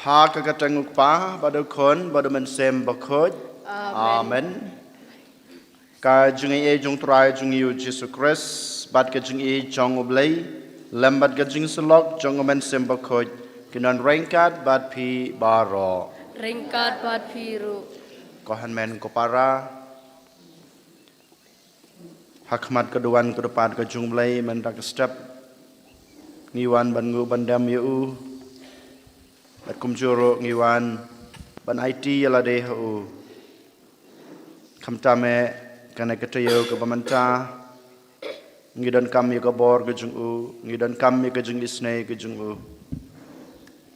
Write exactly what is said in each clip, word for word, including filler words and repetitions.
Ha ka kyrteng u Kpa, bad u Khun, bad u Mynsiem Bakhuid. Amen. Amen. Ka jingaiei jong u Trai jong ngi u Jisu Khrist, bad ka jingïeit jong u Blei, lem bad ka jingsyllok jong u Mynsiem Bakhuid, kin don ryngkat bad phi baroh. Ryngkat bad phi ruh. Ko hynmen ko para, ha khmat ka duwan ka dupad ka jong u Blei mynta ka step, ngi wan ban nguh ban dem ïa u. Bad kumjuh ruh ngi wan ban aiti ïa lade ha u. Khamtam eh kane ka taïew kaba mynta, ngi donkam ïa ka bor ka jong u, ngi donkam ïa ka jingisynei ka jong u.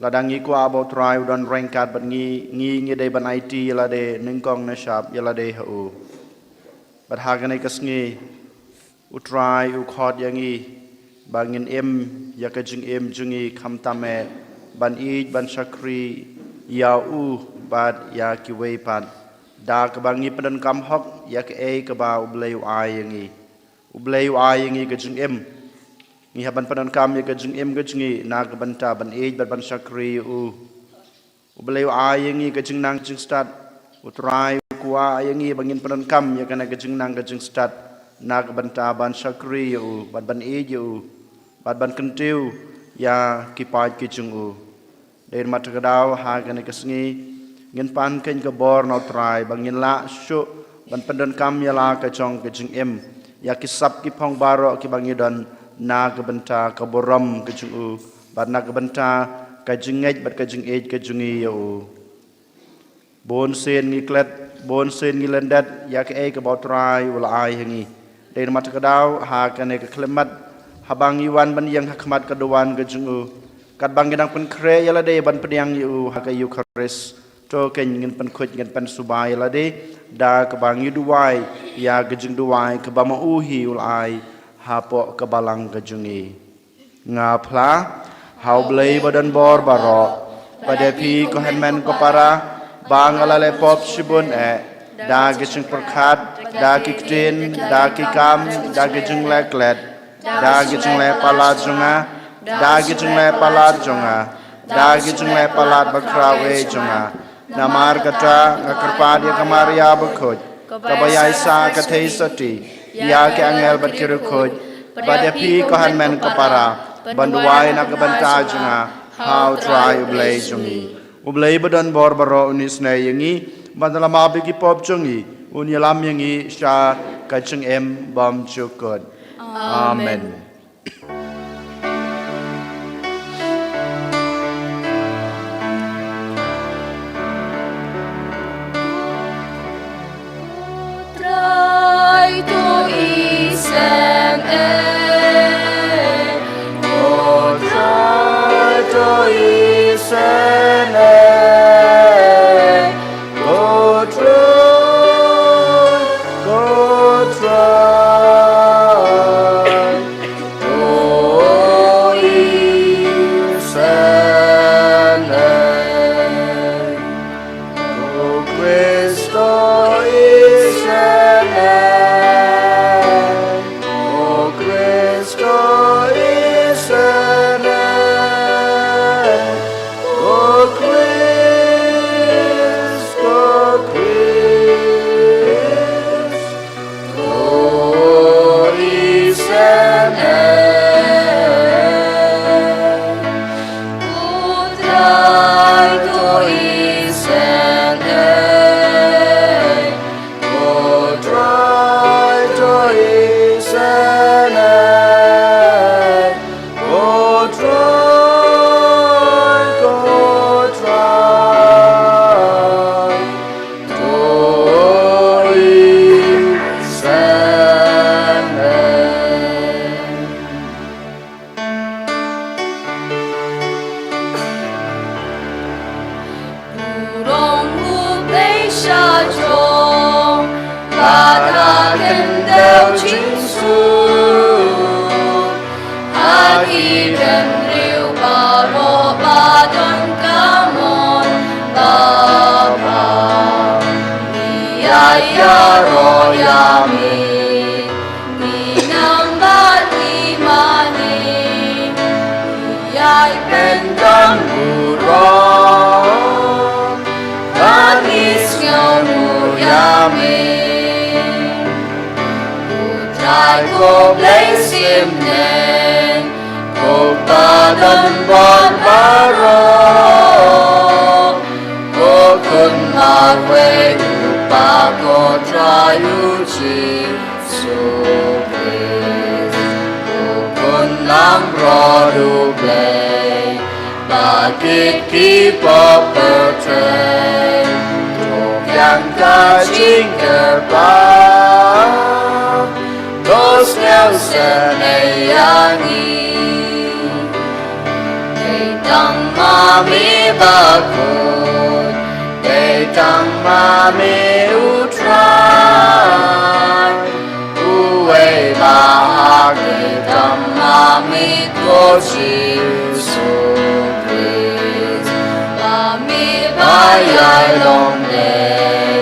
Lada ngi kwah ba u Trai u don ryngkat bad ngi, ngi, ngi dei ban aiti ïa lade nyngkong nyngshap ïa lade ha u. Bad ha kane ka sngi, u Trai u khot ïa ngi ba ngin im ïa ka jingim jong ngi khamtam eh ban ïeit ban shakri ïa u bad ïa kiwei pat, da kaba ngi pyndonkam hok ïa kaei kaba u Blei u ai ïa ngi. U Blei u ai ïa ngi ka jingim. Ngi hap ban pyndonkam ïa ka jingim ka jong ngi na ka bynta ban ïeit bad ban shakri ïa u. U Blei u ai ïa ngi ka jingnang jingstad. U Trai u kwah ïa ngi ba ngin pyndonkam ïa kane ka jingnang ka jingstad na ka bynta ban shakri ïa u, bad ban ïeit ïa u, bad ban kyntiew ïa ki paid ki jong u. Dei namar kata ka daw ha kane ka sngi ngin pan khein ka bor na u Trai ba ngin lah shuh ban pyndonkam ïa la ka jong ka jingim ïa ki sap ki phong baroh kiba ngi don na ka bynta ka burom ka jong u, bad na ka bynta ka jingngeit bad ka jingïeit ka jong ngi ïa u. Bun sien ngi klet, bun sien ngi lyndet ïa kaei kaba u Trai u la ai ha ngi. Dei namar kata ka daw ha kane ka khyllipmat, haba ngi wan ban ïeng ha khmat ka duwan ka jong u, katba ngi dang pynkhreh ïa lade ban pdiang ïa u ha ka Eukharist, to khein ngin pynkhuid, ngin pynsuba ïa lade da kaba ngi duwai ïa ka jingduwai kaba ma u hi u la ai hapoh ka balang ka jong ngi. Nga phla ha u Blei ba don bor baroh, bad ïa phi ko hynmen ko para, ba nga la leh pop shibun eh, da ki jingpyrkhat, da ki ktien, da ki kam, da ki jingleh klet, da ki jingleh palat jong nga, da ki jingleh palat jong nga, da ki jingleh palat bakhraw eh jong nga. Namar kata nga kyrpad ïa ka Maria bakhuid, kaba ïaisah ka theisotti, ïa ki angel bad ki riewkhuid, bad ïa phi ko hynmen ko para, ban duwai na ka bynta jong nga ha u Trai u Blei jong ngi. U Blei ba don bor baroh un isynei ïa ngi, ban da la map ïa ki pop jong ngi, un ïalam ïa ngi sha ka jingim bymjukut. Amen. Amen. Trai to isynei, ko Trai to isynei, ko Trai, ko Trai. Rom, ba ngi sngewnguh ïa me. U Trai ko Blei sim ne, ko Pa don bor baroh, ko Khun marwei u Pa ko Trai u Jisu Khrist, u Khun langbrot u Blei, ba kit ki pop pyrthei, to biang ka jingkyrpad, to sngewsynei ïa ngi. Dei tang ma me bakhuid, dei tang ma me u Trai. Uwei ba hak, dei tang ma me ko Jisu Khrist. Ba me ba ïai long dei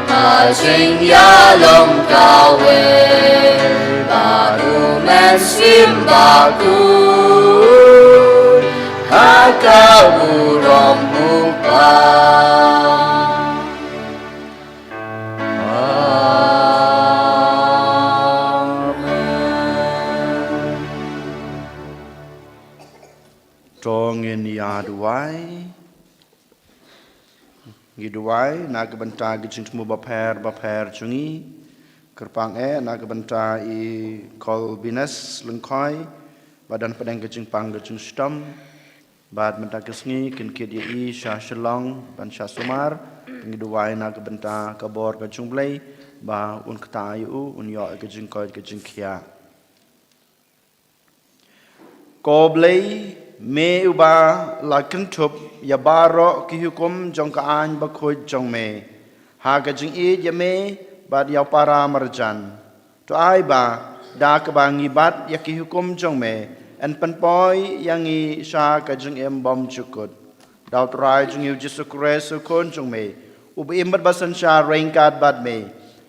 ha jingïalong kawei bad u Mynsiem Bakhuid ha ka burom u Kpa. Amen. To ngin ïa duwai. Ngi duwai na ka bynta ki jingthmu bapher bapher jong ngi. Kyrpang eh na ka bynta i Kolbines Lyngkhoi ba don hapdeng ka jingpang ka jingshitom. Bad mynta ka sngi kin kit ïa i sha Shillong ban sha sumar. Ngi duwai na ka bynta ka bor ka jong U Blei ba un kta ïa u, un ïoh ka jingkoit ka jingkhiah. Ko Blei, me uba la kynthup ïa baroh ki hukum jong ka aiñ bakhuid jong me ha ka jingïeit ïa me bad ïa u para marjan. To ai ba da kaba ngi bat ïa ki hukum jong me, yn pynpoi ïa ngi sha ka jingim bymjukut. Da U Trai jong ngi U Jisu Khrist U Khun jong me, uba im bad ba synshar ryngkat bad me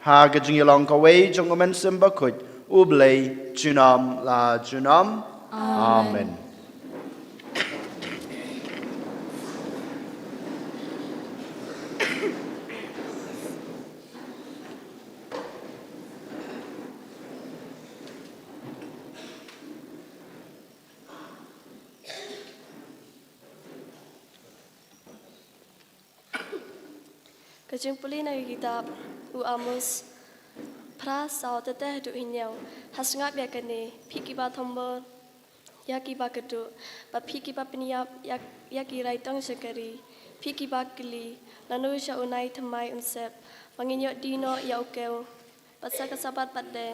ha ka jingïalong kawei jong U Mynsiem Bakhuid, U Blei junom la junom. Amen. Amen. Ka jingpule na ka kitab u Amos, phra saw, tyrteng haduh hynñiew. Ha sngap ïa kane, phi kiba thombor ïa kiba kyrduh, bad phi kiba pynïap ïa, ïa ki raitong shakri, phi kiba kylli, lano sha u nai thymmai un sep, ba ngin ïoh die noh ïa u kew, bad sa ka Sabbath pat de,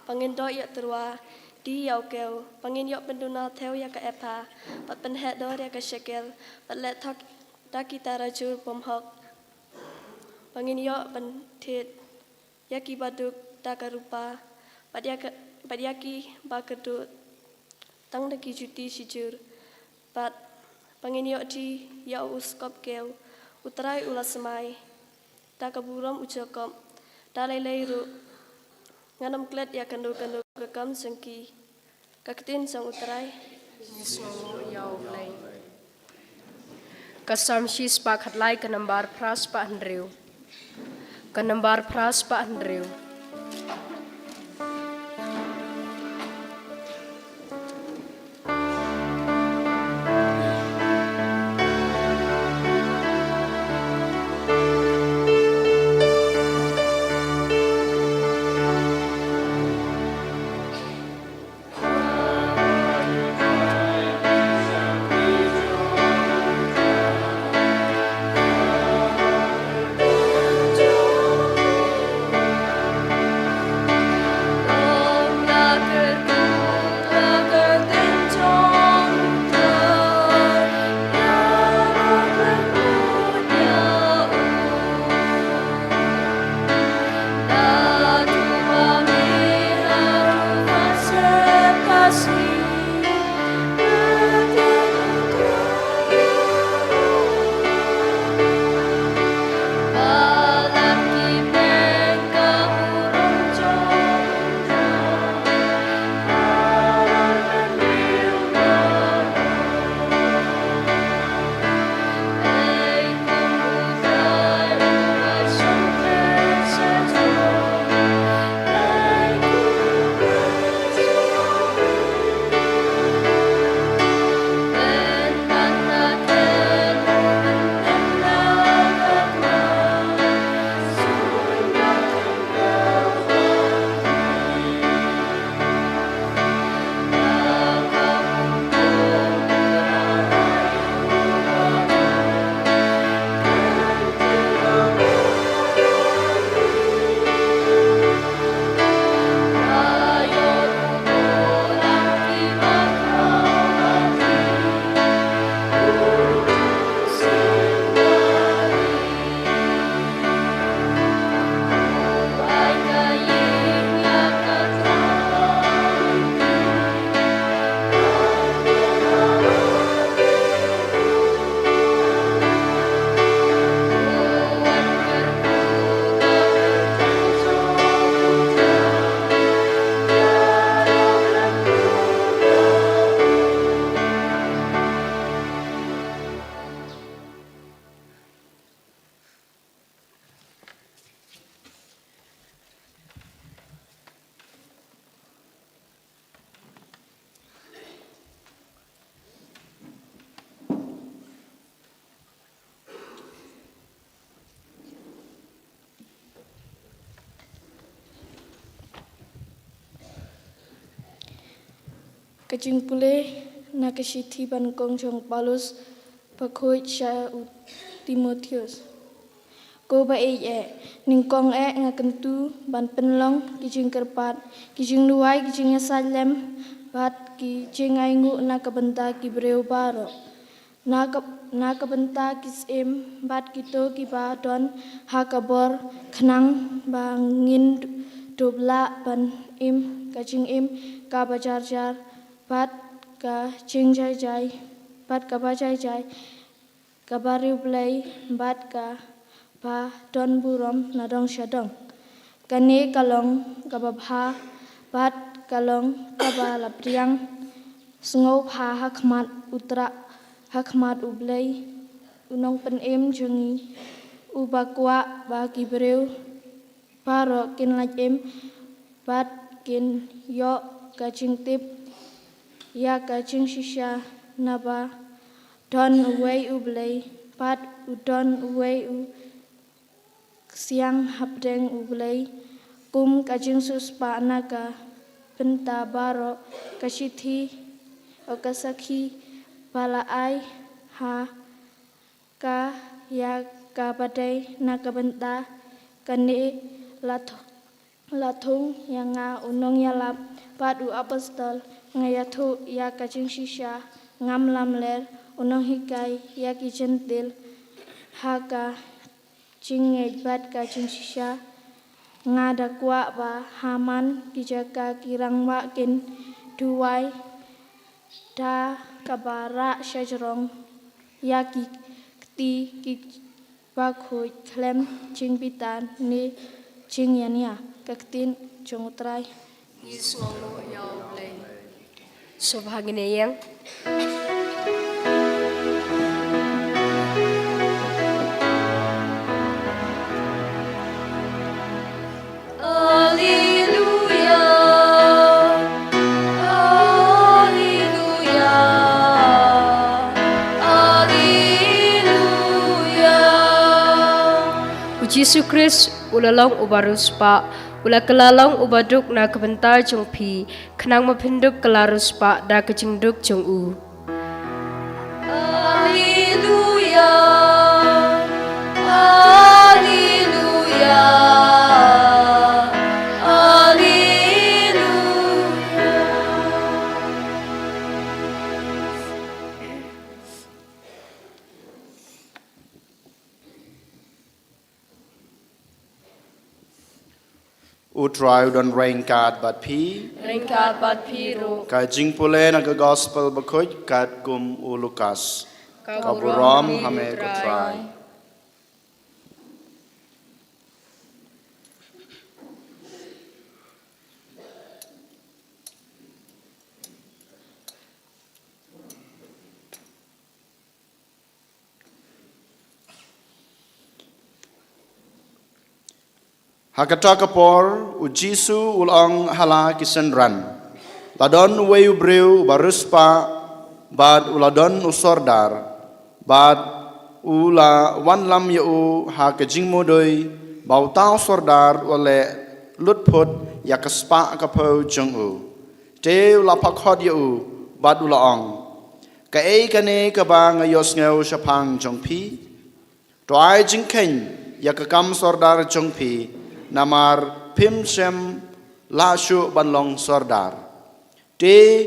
ba ngin doh ïa tyrwa, die ïa u kew, ba ngin ïoh pynduna thew ïa ka epha, bad pynheh dor ïa ka shekel, bad leh thok da ki tara jur bymhok, ba ngin ïoh ban thied ïa kiba duk da ka rupa, bad ïa ka, bad ïa kiba kyrduh tang da ki juti shijur, bad ba ngin ïoh die ïa u skop kew, U Trai u la smai da ka burom u Jakob, da lei lei ruh ngan ym klet ïa kano kano ka kam jong ki. Ka ktien jong U Trai. Ngi sngewnguh ïa U Blei. Ka Salm shispah khatlai, ka nambar phra spah hynriew. Ka nambar phra spah hynriew. Ka jingpule na ka shithi banyngkong jong u Paulus bakhuid sha u Timotheus. Ko ba ïeit eh, nyngkong eh nga kyntu ban pynlong ki jingkyrpad, ki jingduwai, ki jingïasaid lem bad ki jingainguh na ka bynta ki briew baroh. Na ka, na ka bynta ki syiem bad kito kiba don ha ka bor, khnang ba ngin dup lah ban im ka jingim kaba jar jar bad ka jingjai jai bad kaba jai jai, kaba riewblei bad kaba don burom na dong sha dong. Kane ka long kaba bha bad ka long kaba la pdiang sngewbha ha khmat u Trai, ha khmat U Blei u Nongpynim jong ngi, uba kwah ba ki briew baroh kin lait im bad kin ïoh ka jingtip ïa ka jingshisha. Naba don uwei U Blei bad u don uwei u ksiang hapdeng U Blei. Kum ka jingsiewspah na ka bynta baroh, ka shithi, ka sakhi ba la ai ha ka ïa kaba dei na ka bynta kane la th-, la thung ïa nga u nongïalap bad u apostol. Nga ïathuh ïa ka jingshisha, ngam lamler, u nonghikai ïa ki Jentil ha ka jingngeit bad ka jingshisha. Nga da kwah ba ha man ki jaka ki rangbah kin duwai da kaba rah shajrong ïa ki kti kiba khuid khlem jingbitar ne jingïania. Ka ktien jong U Trai. Ngi sngewbha ïa U Blei. Sngewbha ngin ïeng. Alleluia, alleluia, alleluia. U Jisu Khrist u la long uba riewspah, u la kylla long uba duk na ka bynta jong phi, khnang ba phin duk kylla riewspah da ka jingduk jong u. Alleluia, alleluia, alleluia. U Trai u don ryngkat bad phi. Ryngkat bad phi ruh. Ka jingpule na ka Gospel bakhuid katkum u Lukas. Ka burom ha me ko Trai. Ha kata ka por, u Jisu u la ong ha la ki synran, la don uwei u briew uba riewspah, bad u la don u sordar, bad u la wanlam ïa u ha ka jingmudui, ba uta u sordar u la leh lutphut ïa ka spah ka phew jong u. Te u la pynkhot ïa u, bad u la ong, kaei kane kaba nga ïohsngew shaphang jong phi? To ai jingkheiñ ïa ka kam sordar jong phi, namar phim shym lah shuh ban long sordar. Te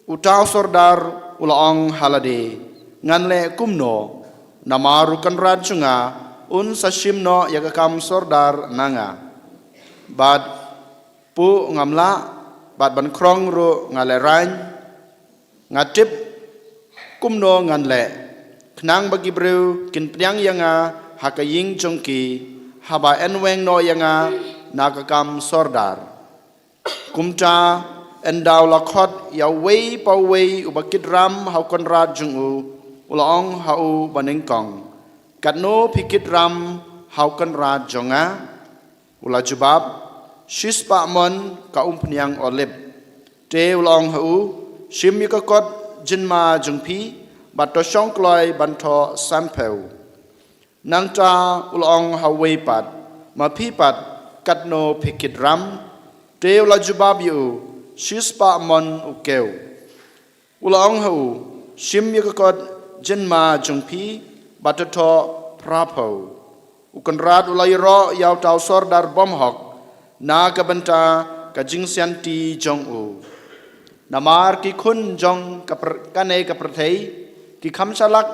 uta u sordar u la ong ha lade, ngan leh kumno, namar u kynrad jong nga un sa shim noh ïa ka kam sordar na nga. Bad phuh ngam lah, bad ban khrong ruh nga lehraiñ. Nga tip kumno ngan leh, khnang ba ki briew kin pdiang ïa nga ha ka ïing jong ki, haba yn weng noh ïa nga na ka kam sordar. Kumta, ynda u la khot ïa uwei pa uwei uba kit ram ha u kynrad jong u, u la ong ha u banyngkong, katno phi kit ram ha u kynrad jong nga? U la jubab, shispah mon ka umphniang olib. Te u la ong ha u, shim ïa ka kot jynma jong phi, bad to shong kloi ban thoh sanphew. Nangta u la ong ha uwei pat, ma phi pat, katno phi kit ram? Te u la jubab ïa u, shispah mon u kiew. U la ong ha u, shim ïa ka kot jingma jong phi bad thoh phraphew. U Kynrad u la ïaroh ïa uta u sordar bymhok na ka bynta ka jingsianti jong u. Namar ki khun jong ka pr- kane ka pyrthei ki kham shalak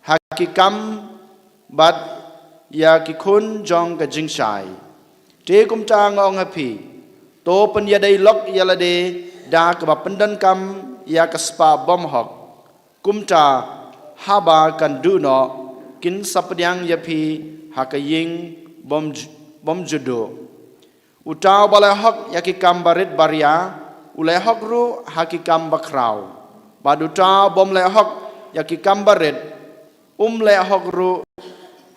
ha ki kam bad ïa ki khun jong ka jingshai. Te kumta nga ong ha phi, to pynïadei lok ïa lade da kaba pyndonkam ïa ka spah bymhok. Kumta haba kan duh noh kin sa pdiang ïa phi ha ka ïing bym ju- bymjuh duh. Uta uba leh hok ïa ki kam barit baria u leh hok ruh ha ki kam bakhraw. Bad uta ubym leh hok ïa ki kam barit um leh hok ruh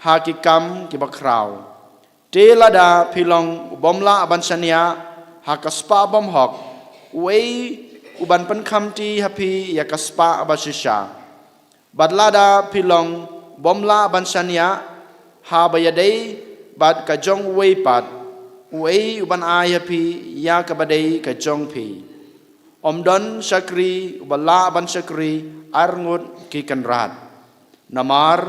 ha ki kam ki bakhraw. Te lada phi long u bym lah ban shaniah ha ka spah bymhok, uei u ban pynkhamti ha phi ïa ka spah bashisha? Bad lada phi long bym lah ban shaniah haba ïadei bad ka jong uwei pat, uei u ban ai ha phi ïa kaba dei ka jong phi? Ym don shakri uba lah ban shakri arngut ki kynrad. Namar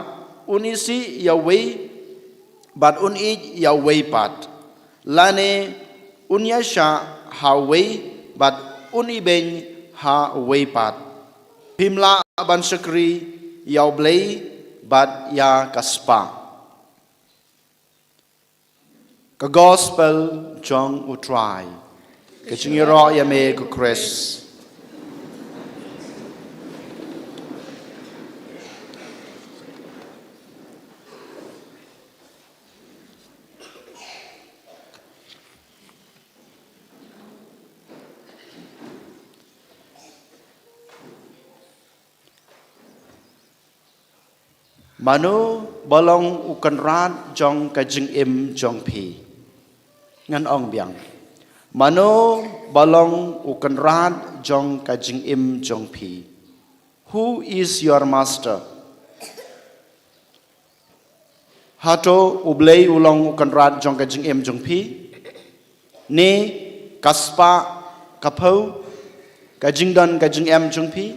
un isih ïa uwei bad un ïeit ïa uwei pat, lane un ïaishah ha uwei bad un ibeiñ ha uwei pat. Phim lah ban shakri ïa U Blei bad ïa ka spah. Ka Gospel jong U Trai. Ka jingïaroh ïa me ko Khrist. Mano ba long u kynrad jong ka jingim jong phi? Ngan ong biang. Mano ba long u kynrad jong ka jingim jong phi? Who is your master? Hato U Blei u long u kynrad jong ka jingim jong phi? Ne ka spah, ka phew, ka jingdon ka jingem jong phi,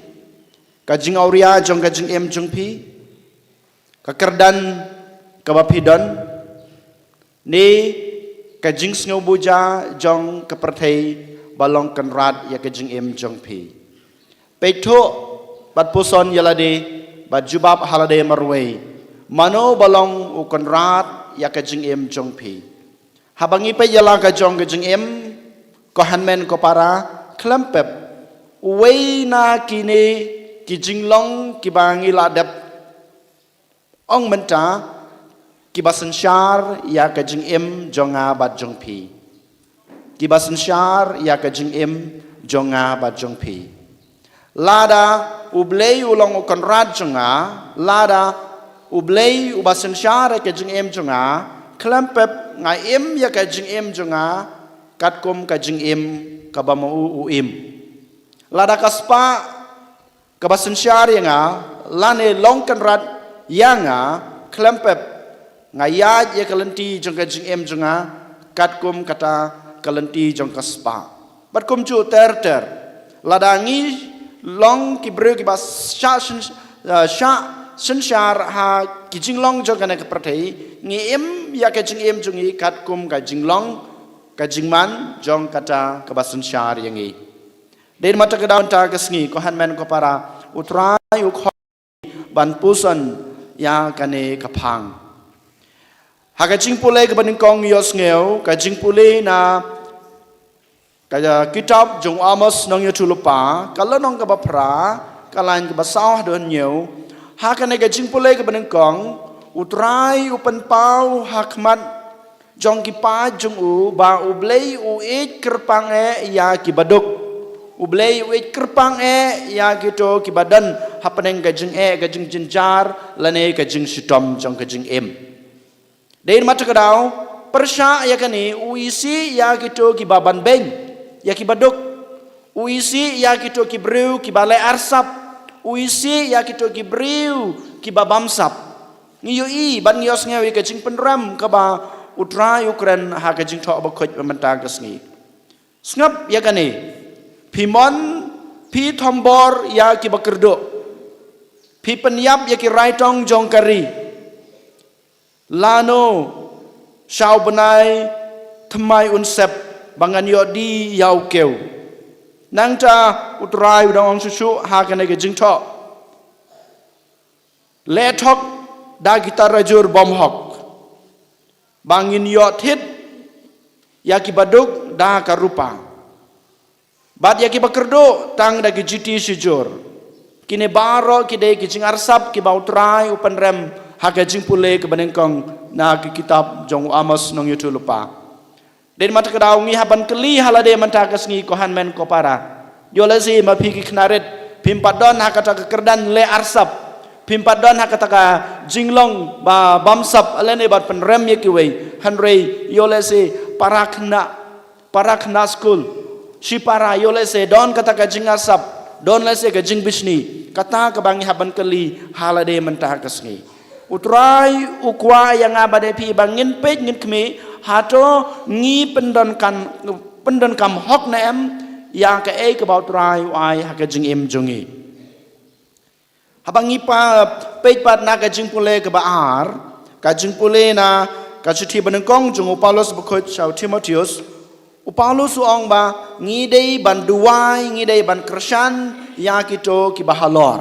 ka jingawria jong ka jingim jong phi, ka kyrdan kaba phi don, ne ka jingsngewbuja jong ka pyrthei ba long kynrad ïa ka jingim jong phi? Peit thuh bad puson ïa lade bad jubab ha lade marwei, mano ba long u kynrad ïa ka jingim jong phi? Haba ngi peit ïa la ka jong ka jingim, ko hynmen ko para, khlem pep, uwei na kine ki jinglong kiba ngi la dep, ong mynta, kiba synshar ïa ka jingim jong nga bad jong phi? Kiba synshar ïa ka jingim jong nga bad jong phi. Lada U Blei u long u kynrad jong nga, lada U Blei uba synshar ïa ka jingim jong nga, khlem pep nga im ïa ka jingim jong nga katkum ka jingim kaba ma u u im. Lada ka spah kaba synshar ïa nga, lane long kynrad ïa nga, khlem pep nga ïaid ïa ka lynti jong ka jingim jong nga katkum kata ka lynti jong ka spah. Bad kumjuh ter ter, lada ngi long ki briew kiba shah syn- eh, shah synshar ha ki jinglong jong kane ka pyrthei, ngi im ïa ka jingim jong ngi katkum ka jinglong, ka jingman jong kata kaba synshar ïa ngi. Dei na kata ka daw mynta ka sngi, ko hynmen ko para, U Trai u khot ban puson ïa kane ka phang. Ha ka jingpule kaba nyngkong ïohsngew, ka jingpule na ka kitab jong u Amos nongïathuhlypa, ka lynnong kaba phra, ka lain kaba saw haduh hynñiew. Ha kane ka jingpule kaba nyngkong, U Trai u pynpaw ha khmat jong ki paid jong u ba U Blei u ïeit kyrpang eh ïa ki baduk. U Blei u ïeit kyrpang eh ïa kito kiba don hapdeng ka jingeh, ka jingjynjar lane ka jingshitom jong ka jingim. Dei na kata ka daw, pyrshah ïa kane, u isih ïa kito kiba banbeiñ ïa ki baduk. U isih ïa kito ki briew kiba leh arsap. U isih ïa kito ki briew kiba bamsap. Ngi ïohi bad ngi ïohsngew ïa ka jingpynrem kaba U Trai u kren ha ka Jingthoh Bakhuid mynta ka sngi. Sngap ïa kane, phi mon Phi thombor ïa ki bakyrduh. Phi pynïap ïa ki raitong jong ka ri. Lano sha u bnai thymmai un sep ba ngan ïoh die ïa u kew. Nangta u Trai u dang ong shuh shuh ha kane ka jingthoh. Leh thok da ki tarajur bymhok. Ba ngin ïoh thied ïa ki baduk da ka rupa. Bad ïa ki bakyrduh tang da ki jiti shijur. Kine baroh ki dei ki jingarsap kiba u Trai u pynrem ha ka jingpule kaba nyngkong na ka kitab jong u Amos nongïathuhlypa. Dei namar kata ka daw ngi hap ban kylli ha lade mynta ka sngi ko hynmen ko para. Ïoh lehse ma phi ki khynnah rit phim pat don ha kata ka kyrdan leh arsap. Phim pat don ha kata ka jinglong ba bamsap lane bad pynrem ïa kiwei. Hynrei ïoh lehse para khynnah, para khynnah skul, shipara ïoh lehse don kata ka jingarsap, don lehse ka jingbishni. Kata kaba ngi hap ban kylli ha lade mynta ka sngi. U Trai u kwah ïa nga bad ïa phi ba ngin peit ngin khmih, hato ngi pyndonkam, pyndonkam hok ne em ïa kaei kaba u Trai u ai ha ka jingim jong ngi. Haba ngi pa, peit pat na ka jingpule kaba ar, ka jingpule na ka shithi banyngkong jong u Paulus bakhuid sha u Timotheus, u Paulus u ong ba ngi dei ban duwai, ngi dei ban kyrshan ïa kito kiba halor.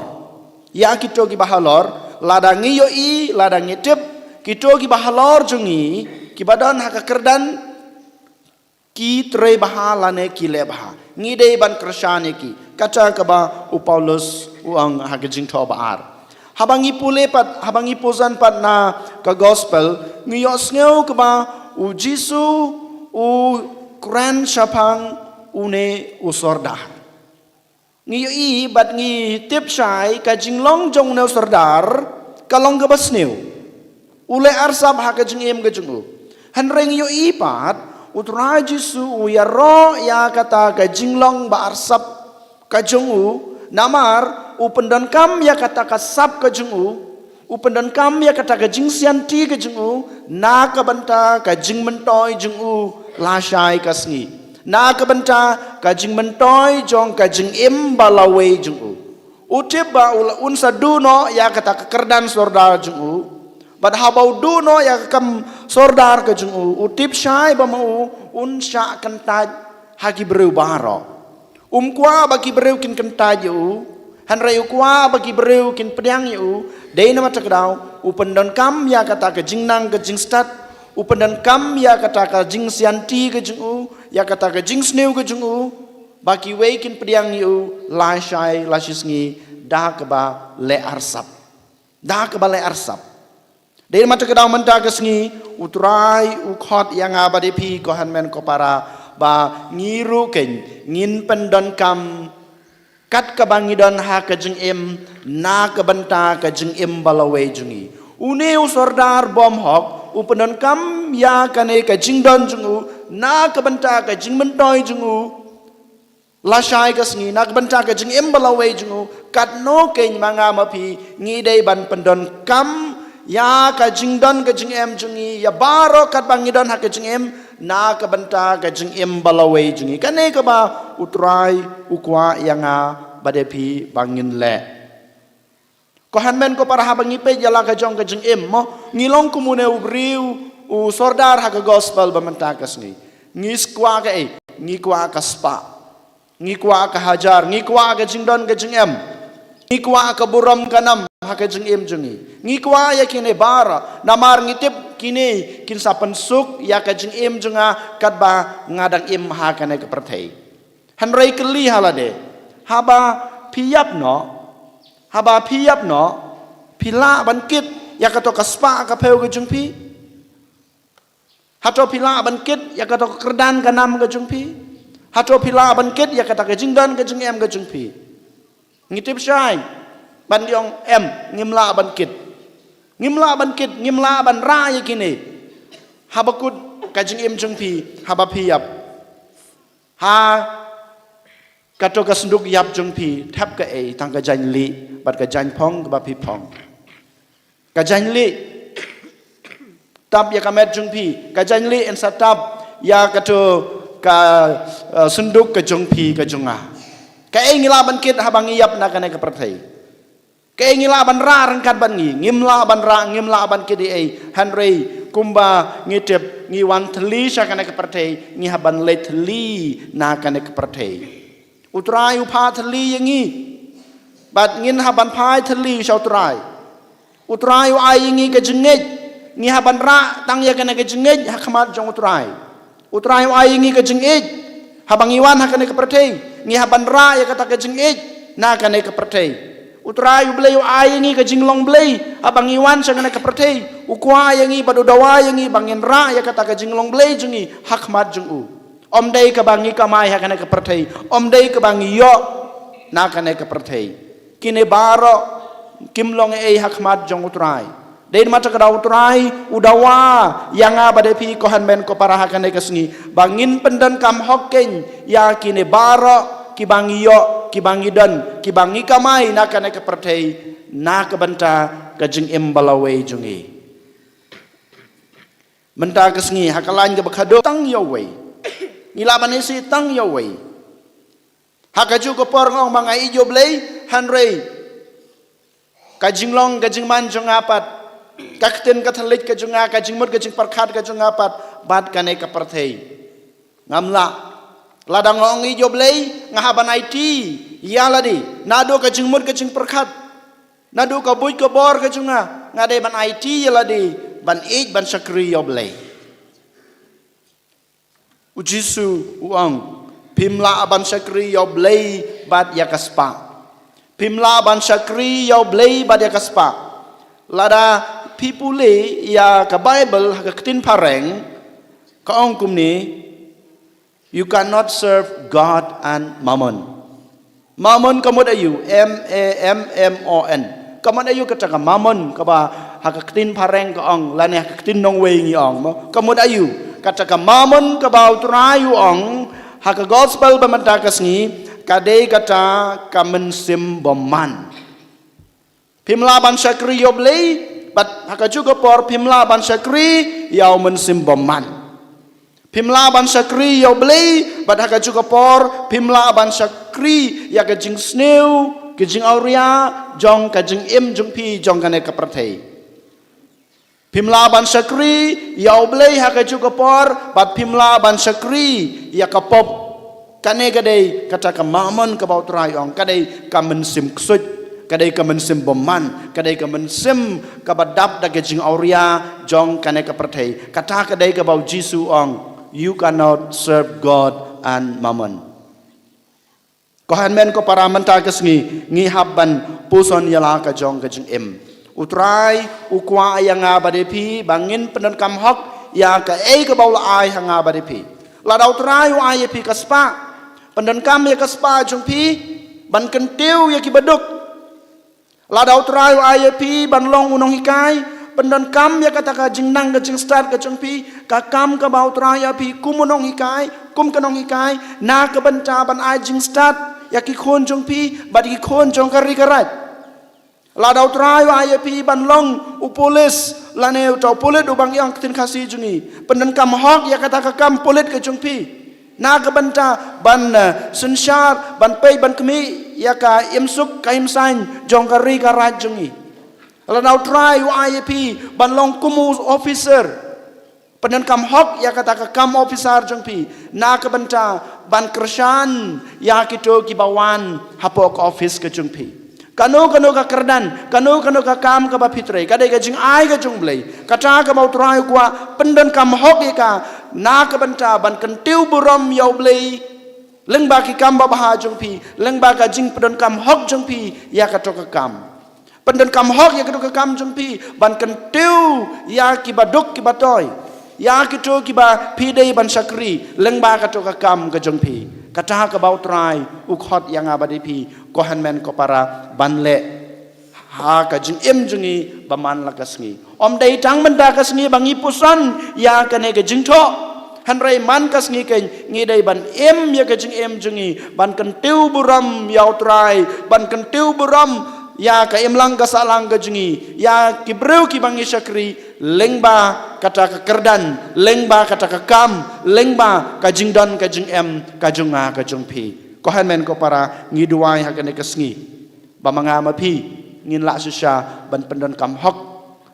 Ïa kito kiba halor, lada ngi ïohi, lada ngi tip, kito kiba halor jong ngi, kiba don ha ka kyrdan, ki trei bha lane ki leh bha. Ngi dei ban kyrshan ïa ki. Kata kaba u Paulus u ong ha ka jingthoh ba ar. Haba ngi pule pat, haba ngi pule pat na ka gospel, ngi ïohsngew kaba u Jisu u kren shaphang une u sordar. Ngi ïohi bad ngi tip shai ka jinglong jong une u sordar ka long kaba sniew. U leh arsap ha ka jingim ka jong u. Hynrei ngi ïohi pat u Trai Jisu u ïaroh ïa kata ka jinglong ba arsap ka jong u, namar u pyndonkam ïa kata ka sap ka jong u, u pyndonkam ïa kata ka jingsianti ka jong u na ka bynta ka jingmyntoi jong u lashai ka sngi. Na ka bynta ka jingmyntoi jong ka jingim ba lawei jong u. U tip ba u la, un sa duh noh ïa kata ka kyrdan sordar jong u. Bad haba u duh noh ïa ka kam sordar ka jong u, u tip shai ba ma u un shah kyntait ha ki briew baroh. Um kwah ba ki briew kin kyntait ïa u, hynrei u kwah ba ki briew kin pdiang ïa u. Dei namar kata ka daw u pyndonkam ïa kata ka jingnang ka jingstad, u pyndonkam ïa kata ka jingsianti ka jong u, ïa kata ka jingsniew ka jong u, ba kiwei kin pdiang ïa u lashai lashisngi da kaba leh arsap. Da kaba leh arsap. Dei namar kata ka daw mynta ka sngi u Trai u khot ïa nga bad ïa phi ko hynmen ko para ba ngi ruh kein ngin pyndonkam kat kaba ngi don ha ka jingim na ka bynta ka jingim ba lawei jong ngi. Une u sordar bymhok u pyndonkam ïa kane ka jingdon jong u na ka bynta ka jingmyntoi jong u lashai ka sngi, na ka bynta ka jingim ba lawei jong u. Katno kein ma nga ma phi ngi dei ban pyndonkam ïa ka jingdon ka jingem jong ngi, ïa baroh kat ba ngi don ha ka jingim na ka bynta ka jingim ba lawei jong ngi. Kane kaba u Trai u kwah ïa nga bad ïa phi ba ngin leh. Ko hynmen ko para, haba ngi peit ïa la ka jong ka jingim mo, ngi long kum une u briew u sordar ha ka gospel ba mynta ka sngi. Ngi kwah kaei? Ngi kwah ka spah. Ngi kwah ka hajar, ngi kwah ka jingdon ka jingem. Ngi kwah ka burom ka nam ha ka jingim jong ngi. Ngi kwah ïa kine baroh namar ngi tip kine kin sa pynsuk ïa ka jingim jong nga katba nga dang im ha kane ka pyrthei. Hynrei kylli ha lade, haba phi ïap noh, haba phi ïap noh, phi lah ban kit ïa kato ka spah ka phew ka jong phi? Hato phi lah ban kit ïa kato ka kyrdan ka nam ka jong phi? Hato phi lah ban kit ïa kata ka jingdon ka jingem ka jong phi? Ngi tip shai ban ong em, ngim lah ban kit. Ngim lah ban kit, ngim lah ban rah ïa kine. Haba kut ka jingim jong phi haba phi ïap, ha kato ka synduk ïap jong phi thep kaei? Tang ka jaiñlieh bad ka jaiñphong kaba phi phong. Ka jaiñlieh tap ïa ka met jong phi, ka jaiñlieh yn sa tap ïa kato ka, eh, synduk ka jong phi ka jong nga. Kaei ngi lah ban kit haba ngi ïap na kane ka pyrthei? Kaei ngi lah ban rah ryngkat bad ngi? Ngim lah ban rah, ngim lah ban kit ei ei. Hynrei kumba ngi tip, ngi wan thylli sha kane ka pyrthei, ngi hap ban leit thylli na kane ka pyrthei. U Trai u phah thylli ïa ngi, bad ngin hap ban phai thylli sha u Trai. U Trai u ai ïa ngi ka jingngeit, ngi hap ban rah tang ïa kane ka jingngeit ha khmat jong u Trai. U Trai u ai ïa ngi ka jingngeit, haba ngi wan ha kane ka pyrthei, ngi hap ban rah ïa kata ka jingngeit na kane ka pyrthei. U Trai U Blei u ai ïa ngi ka jinglong Blei, haba ngi wan sha kane ka pyrthei, u kwah ïa ngi bad u dawa ïa ngi ba ngin rah ïa kata ka jinglong Blei jong ngi ha khmat jong u. Ym dei kaba ngi kamai ha kane ka pyrthei, ym dei kaba ngi ïoh na kane ka pyrthei. Kine baroh kim long ei ei ha khmat jong u Trai. Dei namar kata ka daw u Trai u dawa ïa nga bad ïa phi ko hynmen ko para ha kane ka sngi, ba ngin pyndonkam hok keiñ ïa kine baroh kiba ngi ïoh, kiba ngi don, kiba ngi kamai na kane ka pyrthei, na ka bynta ka jingim ba lawei jong ngi. Mynta ka sngi ha ka lain kaba khadduh tang ïa uwei. Ngi lah ban isih tang ïa uwei. Ha kajuh ka por nga ong ba nga ïeit ïa U Blei, hynrei ka jinglong ka jingman jong nga pat, ka ktien ka thylliej ka jong nga, ka jingmut ka jingpyrkhat ka jong nga pat bad kane ka pyrthei, ngam lah. Lada nga ong ïeit ïa U Blei, nga hap ban aiti ïa lade, naduh ka jingmut ka jingpyrkhat, naduh ka buit ka bor ka jong nga, nga dei ban aiti ïa lade ban ïeit ban shakri ïa U Blei. U Jisu u ong, phim lah ban shakri ïa U Blei bad ïa ka spah. Phim lah ban shakri ïa U Blei bad ïa ka spah. Lada phi pule ïa ka Baibl ha ka ktien phareng, ka ong kumne, you cannot serve God and mammon. Mammon ka mut aïu? M A M M O N. Ka mut aïu kata ka mammon kaba ha ka ktien phareng ka ong, lane ha ka ktien nongwei ngi ong mo? Ka mut aïu kata ka mammon kaba U Trai u ong ha ka gospel ba mynta ka sngi? Ka dei kata ka mynsiem bymman. Phim lah ban shakri ïa U Blei, bad ha kajuh ka por phim lah ban shakri ïa u mynsiem bymman. Phim lah ban shakri ïa U Blei, bad ha kajuh ka por phim lah ban shakri ïa ka jingsniew, ka jingawria jong ka jingim jong phi jong kane ka pyrthei. Phim lah ban shakri ïa U Blei ha kajuh ka por, bad phim lah ban shakri ïa ka pop. Kane ka dei kata ka mammon kaba U Trai u ong, ka dei ka mynsiem ksuid, ka dei ka mynsiem bymman, ka dei ka mynsiem kaba dap da ka jingawria jong kane ka pyrthei. Kata ka dei kaba U Jisu u ong, you cannot serve God and mammon. Ko hynmen ko para, mynta ka sngi ngi hap ban puson ïa la ka jong ka jingim. U Trai u kwah ïa nga bad ïa phi ba ngin pyndonkam hok ïa kaei kaba u la ai ha nga bad ïa phi. Lada U Trai u ai ïa phi ka spah, pyndonkam ïa ka spah jong phi ban kyntiew ïa kiba duk. Lada U Trai u ai ïa phi ban long u nonghikai, pyndonkam ïa kata ka jingnang ka jingstad ka jong phi, ka kam kaba U Trai u ai ïa phi kum u nonghikai, kum ka nonghikai, na ka bynta ban ai jingstad ïa ki khun jong phi bad ki khun jong ka ri ka raid. Lada U Trai u ai ïa phi ban long u pulit, lane uta u pulit uba ngi ong ha ka ktien Khasi jong ngi, pyndonkam hok ïa kata ka kam pulit ka jong phi, na ka bynta ban, eh, synshar, ban peit, ban khmih ïa ka imsuk ka imsaiñ jong ka ri ka raid jong ngi. Lada U Trai u ai ïa phi ban long kum u officer, pyndonkam hok ïa kata ka kam officer jong phi, na ka bynta ban kyrshan ïa kito kiba wan hapoh ka office ka jong phi. Kano kano ka kyrdan, kano kano ka kam kaba phi trei, ka dei ka jingai ka jong U Blei. Kata kaba U Trai u kwah, pyndonkam hok ïa ka, na ka bynta ban kyntiew burom ïa U Blei lyngba ki kam babha jong phi, lyngba ka jingpyndonkam hok jong phi ïa kato ka kam. Pyndonkam hok ïa kato ka kam jong phi ban kyntiew ïa kiba duk kiba toi, ïa kito kiba phi dei ban shakri lyngba kato ka kam ka jong phi. Kata kaba U Trai u khot ïa nga bad ïa phi, ko hynmen ko para, ban leh ha ka jingim jong ngi ba man la ka sngi. Ym dei tang mynta ka sngi ba ngi puson ïa kane ka jingthoh, hynrei man ka sngi keiñ ngi dei ban im ïa ka jingim jong ngi ban kyntiew burom ïa U Trai, ban kyntiew burom ïa ka imlang ka sahlang ka jong ngi, ïa ki briew kiba ngi shakri, lyngba kata ka kyrdan, lyngba kata ka kam, lyngba ka jingdon ka jingem ka jong nga ka jong phi. Ko hynmen ko para, ngi duwai ha kane ka sngi ba ma nga ma phi ngin lah shisha ban pyndonkam hok.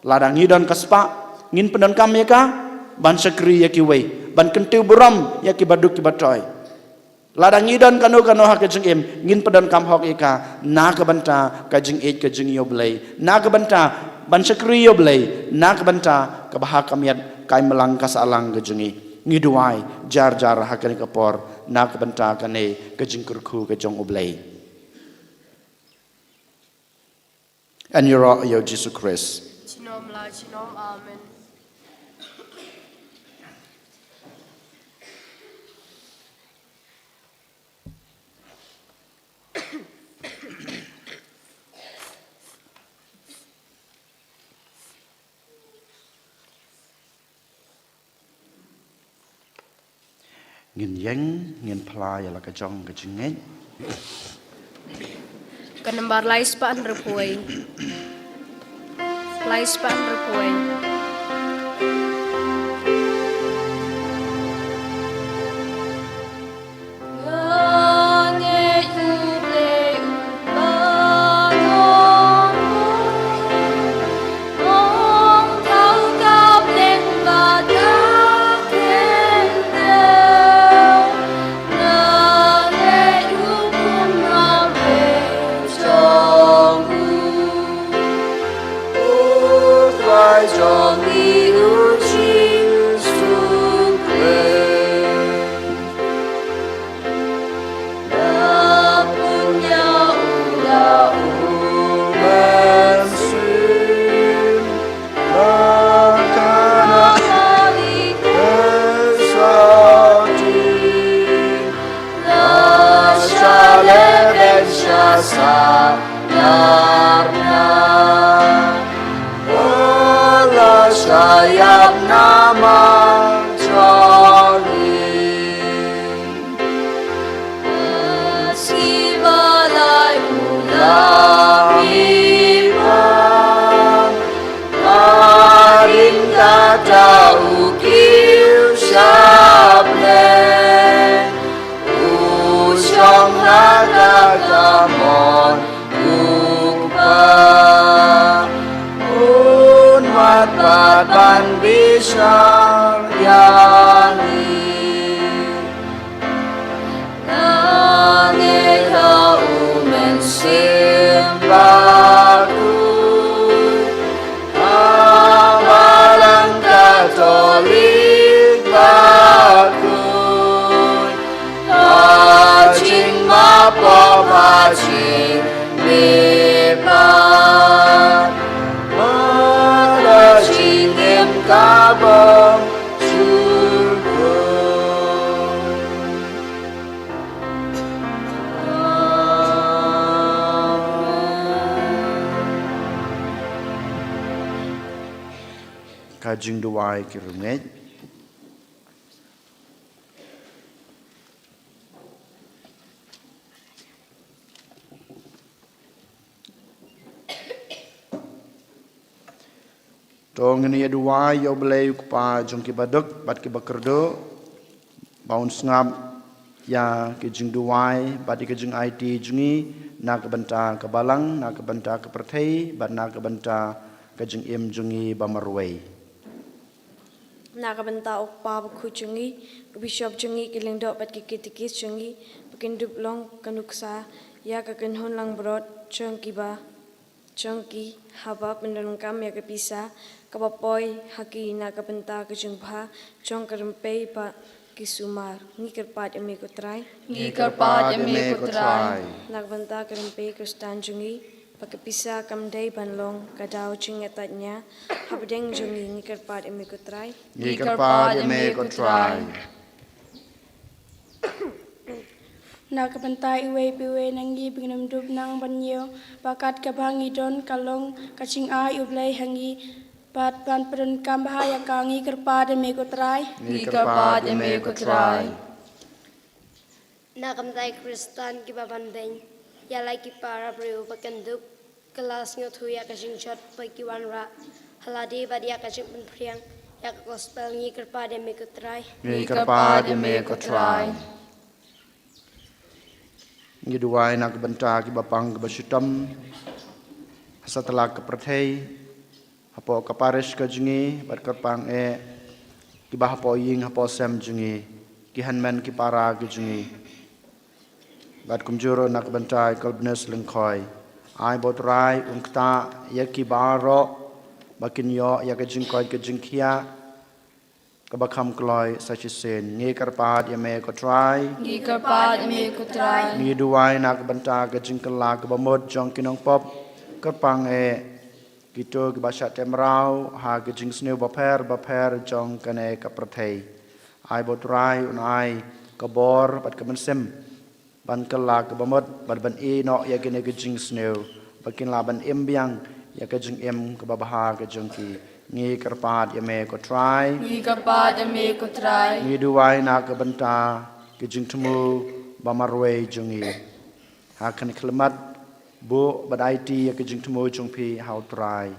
Lada ngi don ka spah, ngin pyndonkam ïa ka ban shakri ïa kiwei, ban kyntiew burom ïa ki baduk ki batoi. Lada ngi don kano kano ha ka jingim, ngin pyndonkam hok ïa ka na ka bynta ka jingïeit ka jong U Blei, na ka bynta ban shakri U Blei, na ka bynta ka bha ka miat, ka imlang ka sahlang ka jong ngi. Ngi duwai jar jar ha kane ka por na ka bynta kane ka jingkyrkhu ka jong U Blei. Yn ïaroh ïa U Jisu Khrist. Junom la junom. Amen. Ngin ïeng, ngin phla ïa la ka jong ka jingngeit. Ka nambar lai spah hynriewphew wei. Lai spah hynriewphew wei. Nangta u Mynsiem Bakhuid, ha Balang Katholik bakhuid, ha jingmap pop, ha jingmihpat, ha ka jingim ka bym Ka jingduwai ki riewngeit. To ngin ïa duwai ïa U Blei U Kpa jong ki baduk bad ki bakyrduh, ba un sngap ïa ki jingduwai bad ïa ki jingaiti jong ngi na ka bynta ka balang, na ka bynta ka pyrthei bad na ka bynta ka jingim jong ngi ba marwei. Na ka bynta U Kpa Bakhuid jong ngi, ki bishop jong ngi, ki lyngdoh bad ki katekis jong ngi, ba kin dup long ka nuksa ïa ka kynhun langbrot jong ki ba jong ki haba pyndonkam ïa ka pisa kaba poi ha ki na ka bynta ka jingbha jong ka rympei bad ki sumar. Ngi kyrpad ïa me ko Trai. Ngi kyrpad ïa me ko Trai. Na ka bynta ka rympei Khristan jong ngi, ba ka pisa kam dei ban long ka daw jingïatai nia hapdeng jong ngi. Ngi kyrpad ïa me ko Trai. Ngi kyrpad ïa me ko Trai. Na ka bynta iwei pa iwei na ngi ba ngin ym dup nang ban ñiew, ba kat kaba ngi don ka long ka jingai U Blei ha ngi, bad ban pyndonkam bha ïa ka. Ngi kyrpad ïa me ko Trai. Ngi kyrpad ïa me ko Trai. Na ka bynta ki Khristan kiba ban beiñ, ïa la ki para briew ba kin dup kylla sngewthuh ïa ka jingjot ba ki wanrah ha lade bad ïa ka jingpynphriang ïa ka gospel. Ngi kyrpad ïa me ko Trai. Ngi kyrpad ïa me ko Trai. Ngi duwai na ka bynta kiba pang kiba shitom ha satlak ka pyrthei, hapoh ka parish ka jong ngi, bad kyrpang eh kiba hapoh ïing hapoh sem jong ngi, ki hynmen ki para ki jong ngi. Bad kumjuh ruh na ka bynta i Colbinus Lyngkhoi. Ai ba U Trai un ktah ïa ki baroh ba kin ïoh ïa ka jingkoit ka jingkhiah kaba kham kloi sa shisien. Ngi kyrpad ïa me ko Trai. Ngi kyrpad ïa me ko Trai. Ngi duwai na ka bynta ka jingkylla kaba mut jong ki nongpop, kyrpang eh kito kiba shah teh mraw ha ka jingsniew bapher bapher jong kane ka pyrthei. Ai ba U Trai un ai ka bor bad ka mynsiem ban kylla kaba mut bad ban ïehnoh ïa kine ki jingsniew, ba kin lah ban im biang ïa ka jingim kaba bha ka jong ki. Ngi kyrpad ïa me ko Trai. Ngi kyrpad ïa me ko Trai. Ngi duwai na ka bynta ki jingthmu ba marwei jong ngi. Ha kane ka khyllipmat, buh bad aiti ïa ka jingthmu jong phi ha U Trai.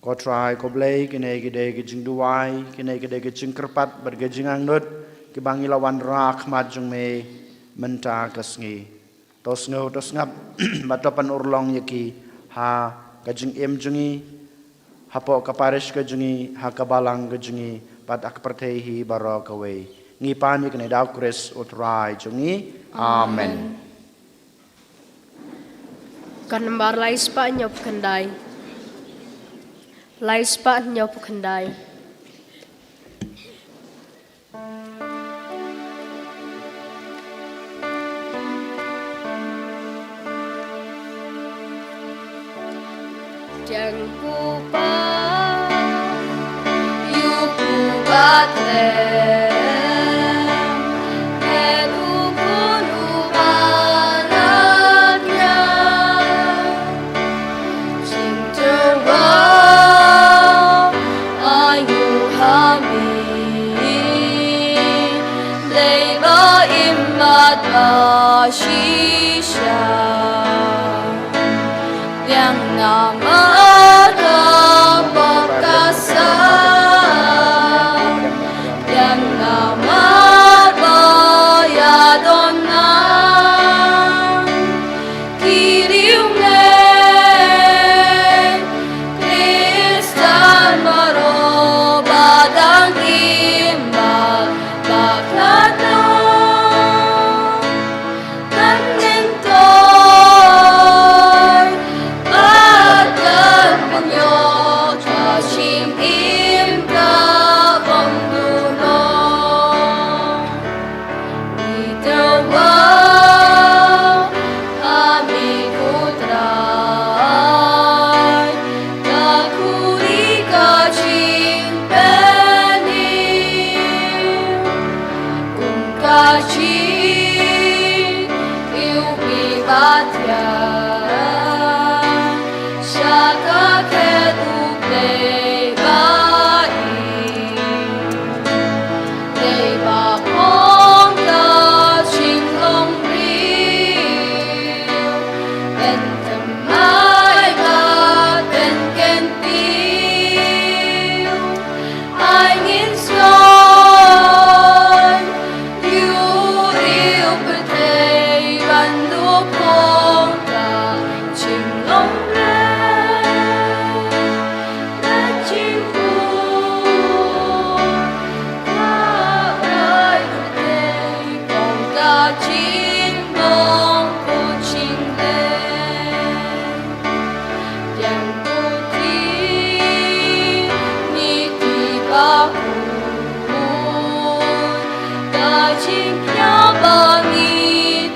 Ko Trai ko Blei, kine ki dei ki jingduwai, kine ki dei ki jingkyrpad bad ki jingangnud kiba ngi la wanrah ha khmat jong me mynta ka sngi. To sngew to sngap bad to pynurlong ïa ki ha ka jingim jong ngi, hapoh ka parish ka jong ngi, ha ka balang ka jong ngi, bad ha ka pyrthei hi baroh kawei. Ngi pan ïa kane da U Khrist U Trai jong ngi. Amen. Amen. Ka nambar lai spah hynñiewphew khyndai. Lai spah hynñiewphew khyndai. Jang pupa, yu pupa tlem, he du kunu ba la nya. Jingtyrwa, ayu ha mi, dei ba im bad ba shisha. Biang namar ka pop ka sam. Biang namar ba ïa don nang. Ki riewngeit Khristan baroh ba dang im bad ba khlad noh. Kan kynthoh bad kan pynïoh ka jingim ka bym duh noh. Ngi tyrwa ha me ko Trai, ka khuri ka jingpynim. Kum ka jingïewbih ba thiang sha ka khet U Blei ba im, Blei ba phong ka jinglong briew, pynthymmai bad pynkyntiew. Ai ngin sngewthuh ïa u pyrthei ban duh phong ka jinglong briew. Ka jingpyrkhat ka rai pyrthei phong ka jinglong u jingleh. Ïa u Trai ngi kyrpad, ka jingpynïap ba ngi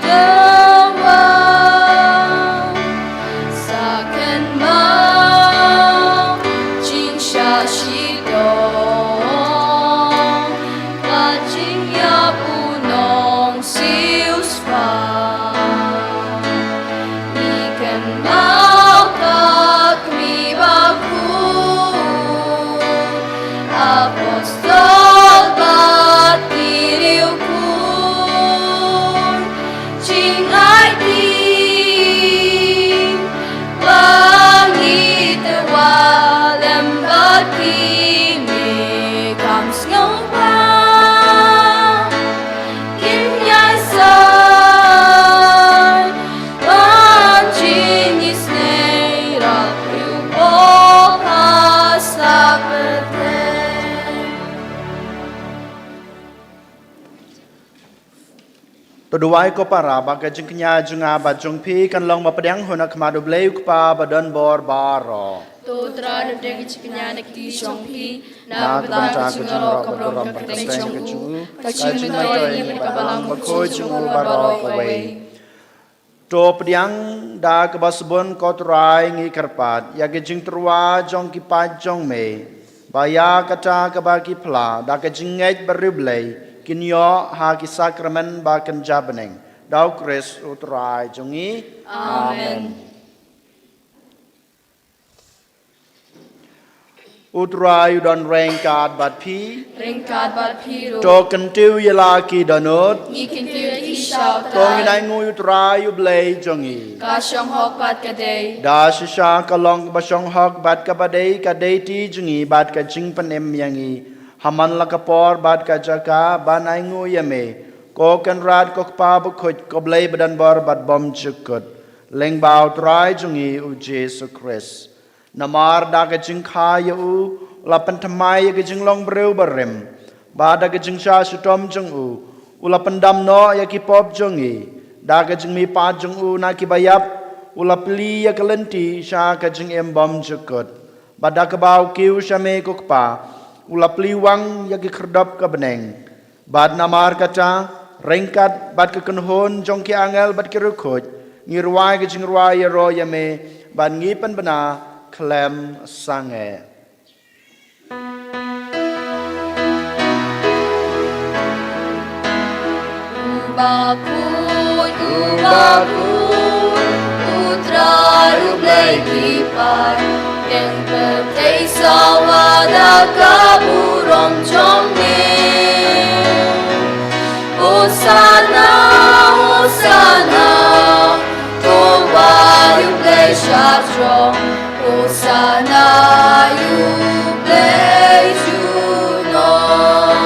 tyrwa, sa kynmaw jingshah shitom, ka jingïap u nongsiewspah. To duwai ko para ba ka jingkñia jong nga bad jong phi kan long ba pdiang hun ha khmat U Blei U Kpa ba don bor baroh. To Trai, da ka jingkñia na ki jong phi, na ka bynta ka jingïaroh ka burom ka kyrteng jong u, ka jingmyntoi ïa ka balang bakhuid jong u baroh kawei. To pdiang da kaba sbun ko Trai ngi kyrpad ïa ka jingtyrwa jong ki paid jong me, ba ïa kata kaba ki phla da ka jingngeit bariewblei kin ïoh ha ki sakramen ba kynja bneng. Da U Khrist U Trai jong ngi. Amen. U Trai u don ryngkat bad phi. Ryngkat bad phi ruh. To kyntiew ïa la ki dohnud. Ngi kyntiew ïa ki sha U Trai. To ngin ainguh ïa U Trai U Blei jong ngi. Ka shong hok bad ka dei. Da shisha ka long kaba shong hok bad kaba dei, ka dei ti jong ngi bad ka jingpynim ïa ngi ha man la ka por bad ka jaka ban ainguh ïa me, ko Kynrad ko Kpa bakhuid, ko Blei badonbor bad bymjukut, lyngba U Trai jong ngi U Jisu Khrist. Namar da ka jingkha ïa u, u la pynthymmai ïa ka jinglong briew barim. Bad da ka jingshah shitom jong u, u la pyndam noh ïa ki pop jong ngi. Da ka jingmihpat jong u na kiba ïap, u la plie ïa ka lynti sha ka jingim bymjukut. Bad da kaba u kiew sha me ko Kpa, u la plie wang ïa ki khyrdop ka bneng. Bad namar kata, ryngkat bad ka kynhun jong ki angel bad ki riewkhuid, ngi rwai ka jingrwai ïaroh ïa me, bad ngi pynbna khlem sangeh. U bakhuid, u bakhuid, U Trai U Blei ki paid, ïeng pyrthei sawa da ka burom jong me. Hosana, Hosana, to wai U Blei sha throng. Hosana ïa U Blei junom.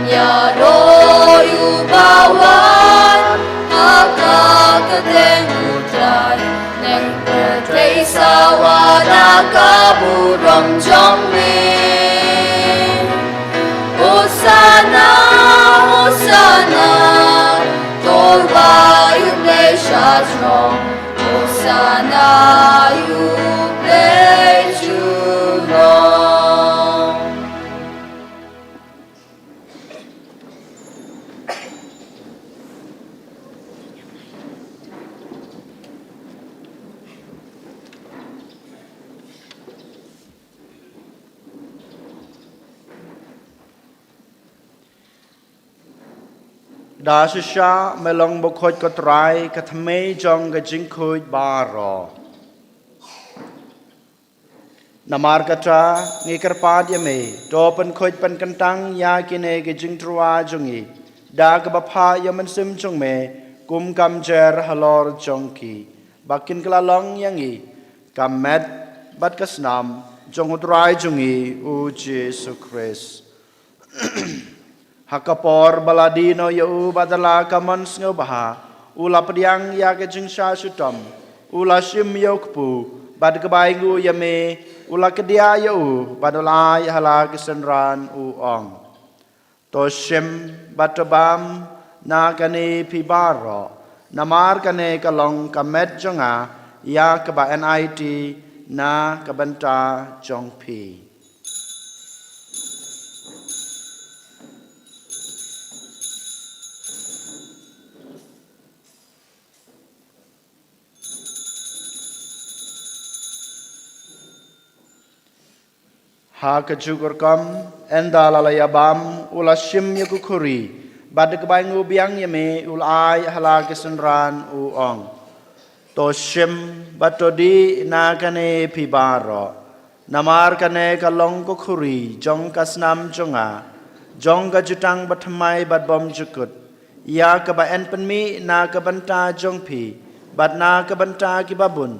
Ïaroh ïa uba wan ha ka kyrteng U Trai. Ïeng pyrthei sawa da ka burom jong me. Hosana, Hosana, to wai U Blei sha throng. Hosana ïa U Blei junom. Da shisha me long bakhuid ko Trai, ka thymmei jong ka jingkhuid baroh. Namar kata, ngi kyrpad ïa me, to pynkhuid pynkyntang ïa kine ki jingtyrwa jong ngi da kaba phah ïa u Mynsiem jong me kum ka mjer halor jong ki, ba kin kylla long ïa ngi ka met bad ka snam jong U Trai jong ngi U Jisu Khrist. Ha ka por ba la die noh ïa u bad da la ka mon sngewbha, u la pdiang ïa ka jingshah shitom, u la shim ïa u kpu, bad kaba ainguh ïa me, u la kdiah ïa u bad u la ai ha la ki synran, u ong: To shim bad to bam na kane phi baroh, namar kane ka long ka met jong nga ïa kaba enai ti na ka bynta jong phi. Ha kajuh ka rukom, ynda la la ïa bam, u la shim ïa ka khuri, bad da kaba ainguh biang ïa me, u la ai ha la ki synran, u ong: To shim bad to dih na kane phi baroh, namar kane ka long ka khuri jong ka snam jong nga, jong ka jutang bathymmai bad bymjukut, ïa kaba yn pynmih na ka bynta jong phi bad na ka bynta kiba bun,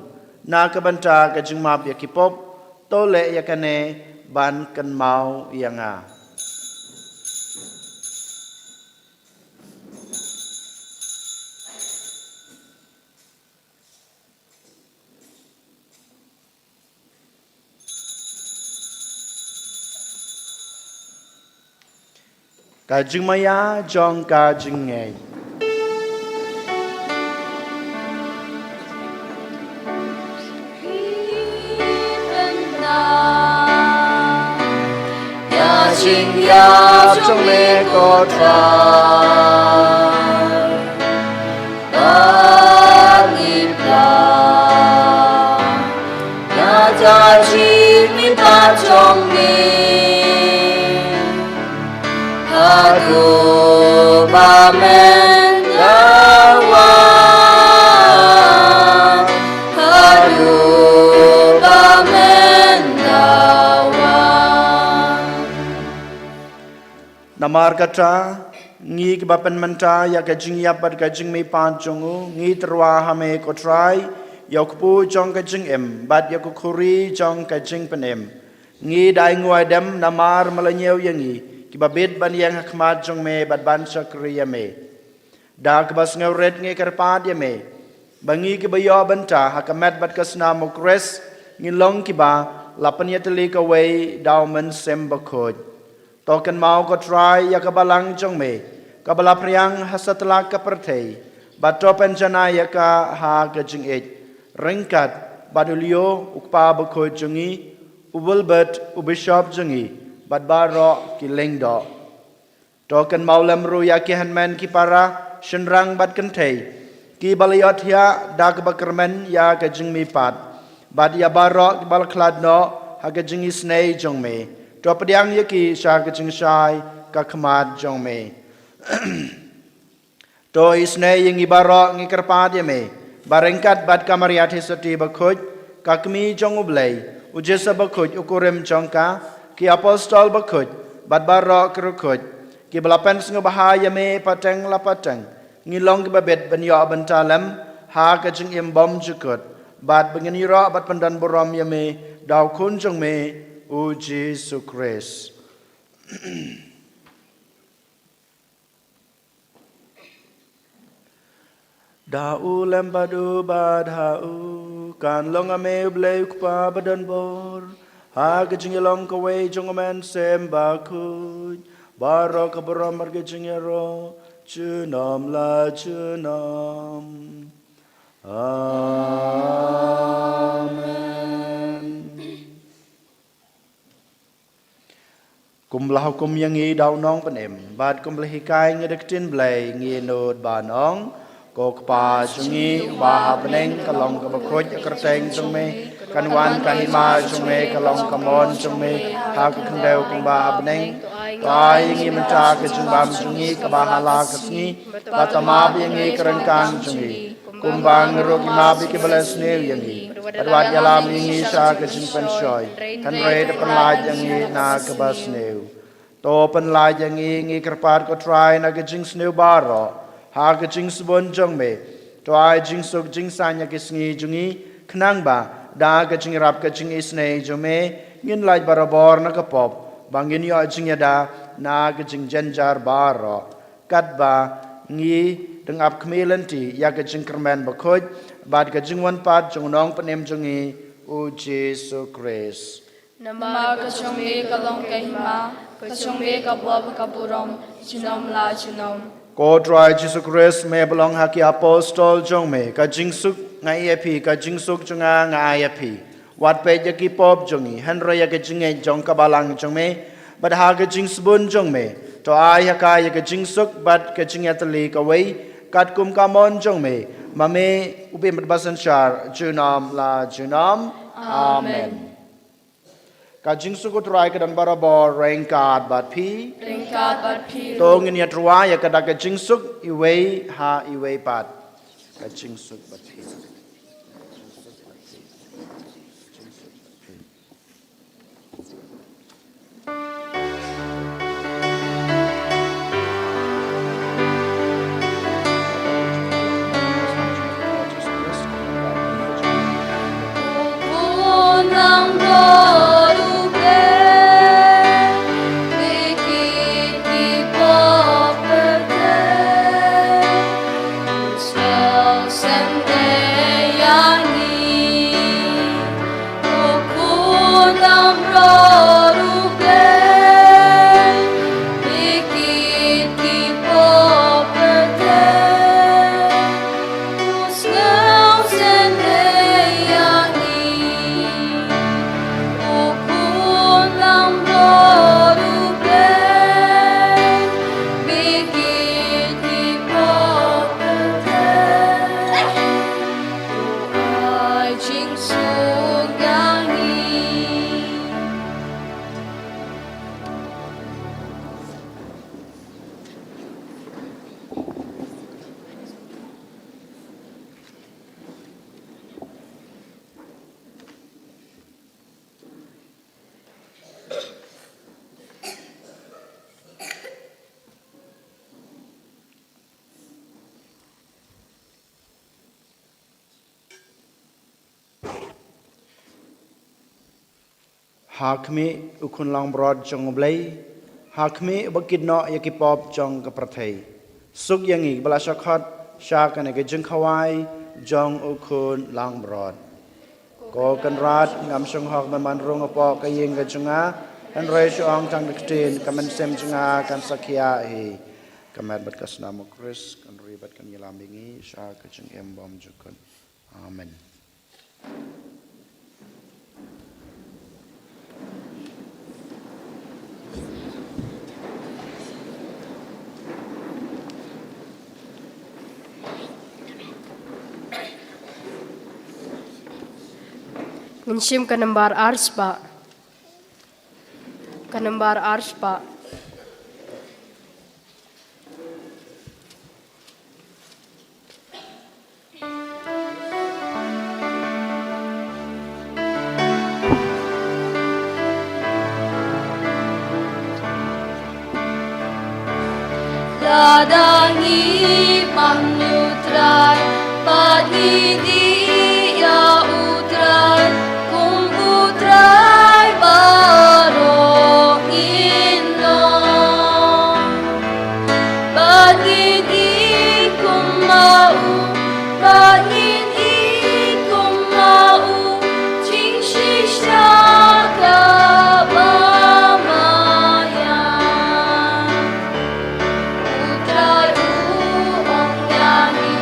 na ka bynta ka jingmap ïa ki pop. To leh ïa kane ban kynmaw ïa nga. Ka jingmaïa jong ka jingngeit. Ïa jingïap jong me ko Trai, bad ngi pla ïa ka jingmihpat jong me. Haduh ba men dawa, haduh ba men dawa. Namar kata, ngi kiba pynmynta ïa ka jingïap bad ka jingmihpat jong u, ngi tyrwa ha me ko Trai, ïa u kpu jong ka jingim bad ïa ka khuri jong ka jingpynim. Ngi da ainguh aidem namar me la ñiew ïa ngi kiba bit ban ïeng ha khmat jong me bad ban shakri ïa me. Da kaba sngewrit ngi kyrpad ïa me ba ngi kiba ïoh bynta ha ka met bad ka snam u Khrist, ngin long kiba la pynïatylli kawei da u Mynsiem Bakhuid. To kynmaw ko Trai ïa ka balang jong me kaba la phriang ha satlak ka pyrthei, bad to pynjanai ïa ka ha ka jingïeit, ryngkat bad u Leo u kpa bakhuid jong ngi, u Wilbert u bishop jong ngi, bad baroh ki lyngdoh. To kynmaw lem ruh ïa ki hynmen ki para, shynrang bad kynthei kiba la ïohthiah da kaba kyrmen ïa ka jingmihpat, bad ïa baroh kiba la khlad noh ha ka jingisynei jong me. To pdiang ïa ki sha ka jingshai ka khmat jong me. To isynei ïa ngi baroh, ngi kyrpad ïa me ba ryngkat bad ka Maria Theisotti bakhuid, ka Kmie jong u Blei, u Joseph bakhuid u kurim jong ka, ki apostol bakhuid bad baroh ki riewkhuid kiba la pynsngewbha ïa me pateng la pateng, ngin long kiba bit ban ïoh bynta lem ha ka jingim bymjukut, bad ba ngin ïaroh bad pyndonburom ïa me da u Khun jong me u Jisu Khrist. Da u lem bad u bad ha u, kan long ha me u Blei u Kpa badonbor, ha ka jingïalong kawei jong u Mynsiem Bakhuid, baroh ka burom bad ka jingïaroh junom la junom. Amen. Kumba la hukum ïa ngi da u Nongpynim, bad kumba la hikai ngi da ka ktien Blei, ngi nud ban ong: Ko Kpa jong ngi uba ha bneng, ka long kaba khuid ka kyrteng jong me, kan wan ka hima jong me, ka long ka mon jong me ha ka khyndew kumba ha bneng. To ai ïa ngi mynta ka jingbam jong ngi kaba ha la ka sngi, bad to map ïa ngi ka ryngkang jong ngi, kumba ngi ruh ngi map ïa kiba la sniew ïa ngi, bad wat ïalam ïa ngi sha ka jingpynshoi, hynrei to pynlait ïa ngi na kaba sniew. To pynlait ïa ngi, ngi kyrpad ko Trai, na ka jingsniew baroh ha ka jingsbun jong me. To ai jingsuk jingsaiñ ïa ki sngi jong ngi, khnang ba da ka jingïarap ka jingisynei jong me, ngin lait barabor na ka pop, ba ngin ïoh jingïada na ka jingjynjar baroh, katba ngi dang ap khmih lynti ïa ka jingkyrmen bakhuid bad ka jingwan pat jong u Nongpynim jong ngi u Jisu Khrist. Namar ka jong me ka long ka hima, ka jong me ka bor bad ka burom junom la junom. Ko Trai Jisu Khrist, me ba la ong ha ki apostol jong me: Ka jingsuk nga ai ïa phi, ka jingsuk jong nga nga ai ïa phi. Wat peit ïa ki pop jong ngi, hynrei ïa ka jingngeit jong ka balang jong me. Bad ha ka jingsbun jong me, to ai ha ka ïa ka jingsuk bad ka jingïatylli kawei, katkum ka mon jong me, ma me u bym bad basynshar junom la junom. Amen. Amen. Ka jingsuk u Trai ka don barabor ryngkat bad phi. Ryngkat bad phi. To ngin ïatyrwa ïa ka da ka jingsuk iwei ha iwei pat. Ka jingsuk bad phi. Ha khmih u Khun langbrot jong U Blei, ha khmih uba kit noh ïa ki pop jong ka pyrthei. Suk ïa ngi ba la shah khot sha kane ka jingkhawai jong u Khun langbrot. Ko Kynrad, ngam shong hok ban wan rung hapoh ka ïing ka jong nga, hynrei shu ong tang da ka ktien, ka mynsiem jong nga kan sa khiah hi. Ka met bad ka snam u Khrist kan ri bad kan ïalam ïa ngi sha ka jingim bymjukut. Amen. Ngin shim ka nambar ar spah. Ka nambar ar spah. Lada ngi pang ïa U Trai, bad ngi dih ïa U Trai, kum U Trai baroh ngin long. Bad ngin ïeit kum ma u, bad ngin ïeit kum ma u, jingshisha kaba ma ïa. U Trai u ong ïa ngi,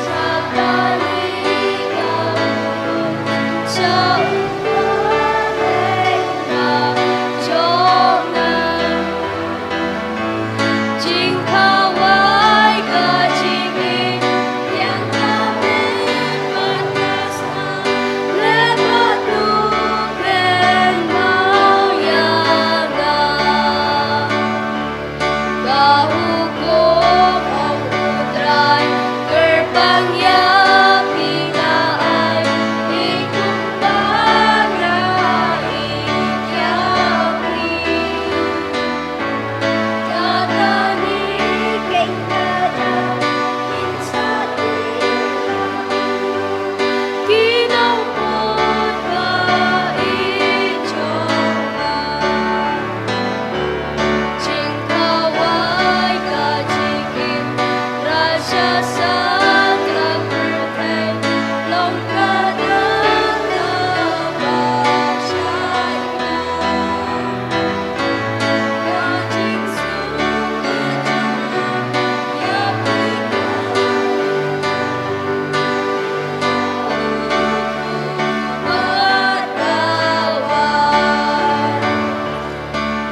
sa kali ka, sha u ba leh na jong nga. Jingkhawai ka jingim, ïa ka bit bad ka snam, leh bad u kren mawïa. Ka hukum ong U Trai, kyrpang ïa phi la ai, i kumba nga ïeit ïa phi.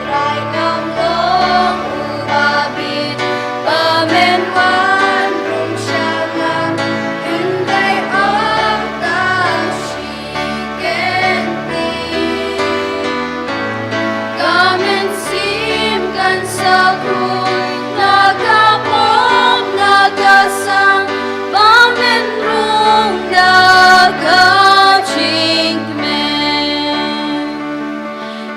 Trai, ngam long uba bit ba men wan rung sha nga, hynrei ong tang shi kyntien. Ka mynsiem kan sa khuid na ka pop na ka sang, ba men rung da ka jingkmen.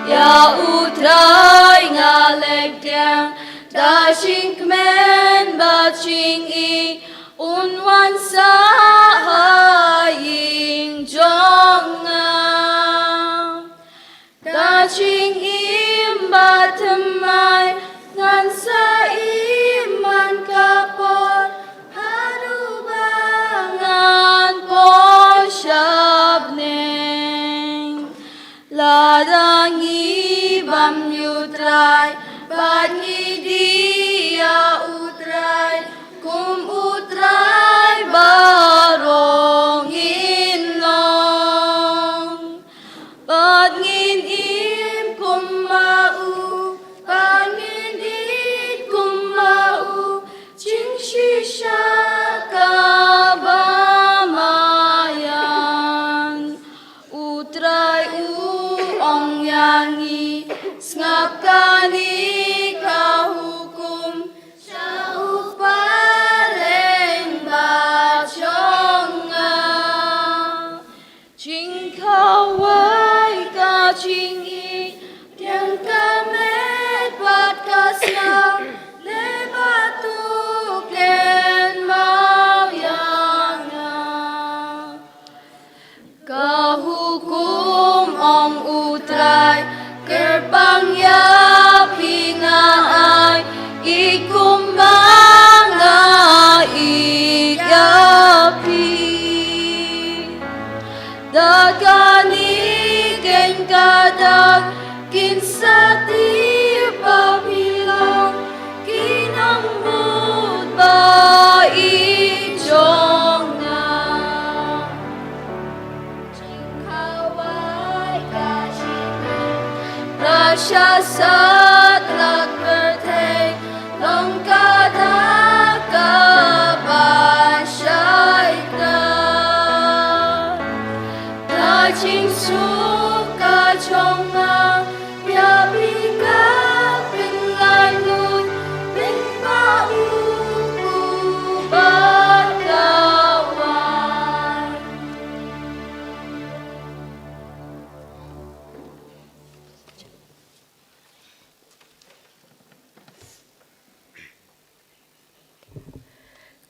Ïa U Trai nga leh pdiang, da jingkmen bad jingïeit un wan sah ha ïing jong nga. Da jingim bad thymmai ngan sa im man ka por, haduh ba ngan poi sha bneng. Lada ngi bam ïa U Trai, bad ngi dih ïa U Trai, kum Satlak pyrthei long ka da kaba shai kna. Ka jingsuk ka jong nga ïa phi ka pynlait lut, pynbha u ku bad ka wai.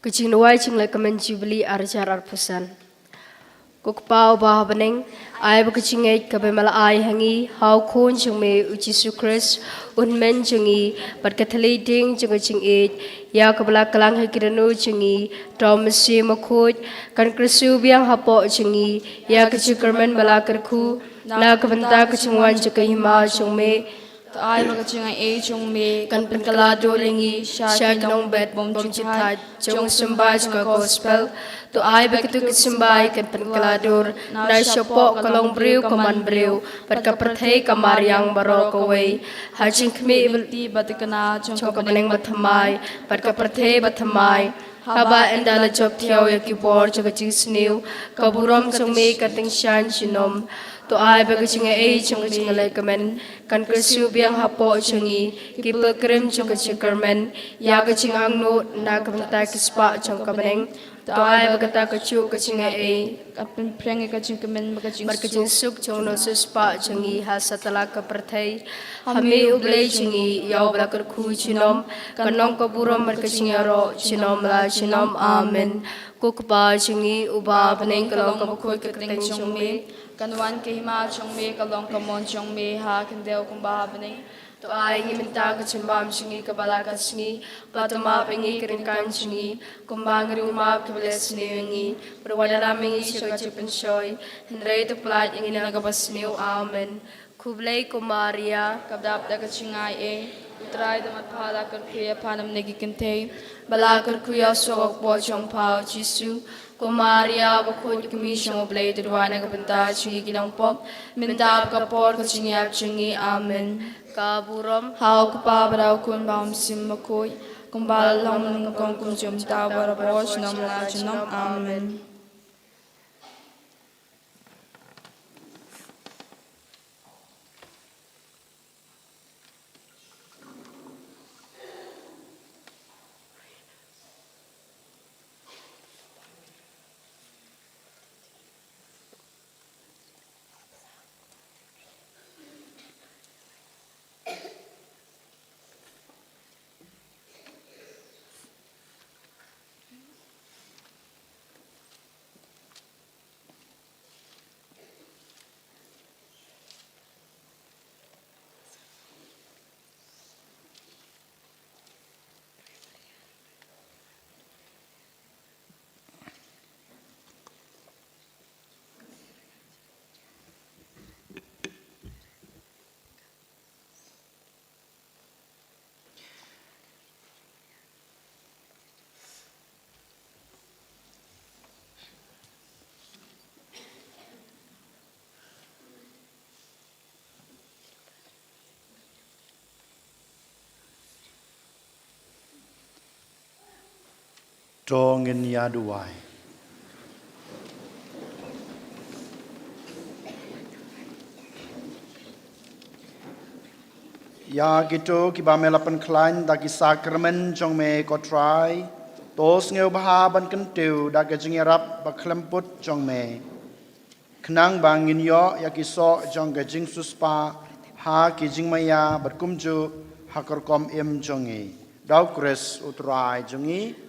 Ka jingduwai jinglehkmen Jubili ar hajar arphew san. Ko Kpa uba ha bneng, ai ba ka jingngeit kaba me la ai ha ngi ha u Khun jong me u Jisu Khrist, u Hynmen jong ngi, bad ka thylliej dieng jong ka jingïeit, ïa kaba la klang ha ki dohnud jong ngi da u Mynsiem Bakhuid, kan kyrsiew biang hapoh jong ngi ïa ka jingkyrmen ba la kyrkhu na ka bynta ka jingwan jong ka hima jong me. To ai ba ka jingaiei jong me kan pynkylla dur ïa ngi sha ki nongbet bymjukthait jong u symbai jong ka gospel. To ai ba kito ki symbai kan pynkylla dur na shapoh ka longbriew ka manbriew bad ka pyrthei ka mariang baroh kawei, ha jingkhmih ba lynti bad thikna jong ka bneng bathymmai bad ka pyrthei bathymmai. Haba ynda la jop thiaw ïa ki bor jong ka jingsniew, ka burom jong me kan tyngshaiñ junom. To ai ba ka jingaiei jong ka jinglehkmen kan kyrsiew biang hapoh jong ngi ki pilgrim jong ka jingkyrmen ïa ka jingangnud na ka bynta ki spah jong ka bneng. To ai ba kata kajuh ka jingaiei kan pynphriang ïa ka jingkmen bad ka jingsuk jong u nongsiewspah jong ngi ha satlak ka pyrthei. Ha me U Blei jong ngi, ïa uba la kyrkhu junom, kan long ka burom bad ka jingïaroh junom la junom. Amen. Ko Kpa jong ngi uba ha bneng, ka long kaba khuid ka kyrteng jong me. Kan wan ka hima jong me, ka long ka mon jong me ha khyndew kumba ha bneng. To ai ngi mynta ka jingbam jong ngi kaba la ka sngi, bad to map ïa ngi ki ryngkang jong ngi, kumba ngi ruh ngi map ïa kiba leh sniew ïa ngi. Bad wat ïalam ïa ngi sha ka jingpynshoi, hynrei to pyllait ïa ngi na kaba sniew. Amen. Khublei ko Maria, kaba dap da ka jingaiei, U Trai u don bad pha, la kyrkhu ïa pha na bynta ki kynthei, bad la kyrkhu ïa u soh ka kpoh jong pha u Jisu. Ko Maria bakhuid, ka kmie jong U Blei, to duwai na ka bynta jong ngi ki nongpop, mynta bad ha ka por ka jingïap jong ngi. Amen. Ka burom ha U Kpa bad ha U Khun bad ha U Mynsiem Bakhuid, kumba la long mynnyngkong, kumjuh mynta, barabor, junom la junom. Amen. To ngin ïa duwai. Ïa kito kiba me la pynkhlaiñ da ki sakramen jong me, ko Trai, to sngewbha ban kyntiew da ka jingïarap bakhlem put jong me, khnang ba ngin ïoh ïa ki soh jong ka jingsiewspah ha ki jingmaïa bad kumjuh ha ka rukom im jong ngi. Da U Khrist U Trai jong ngi.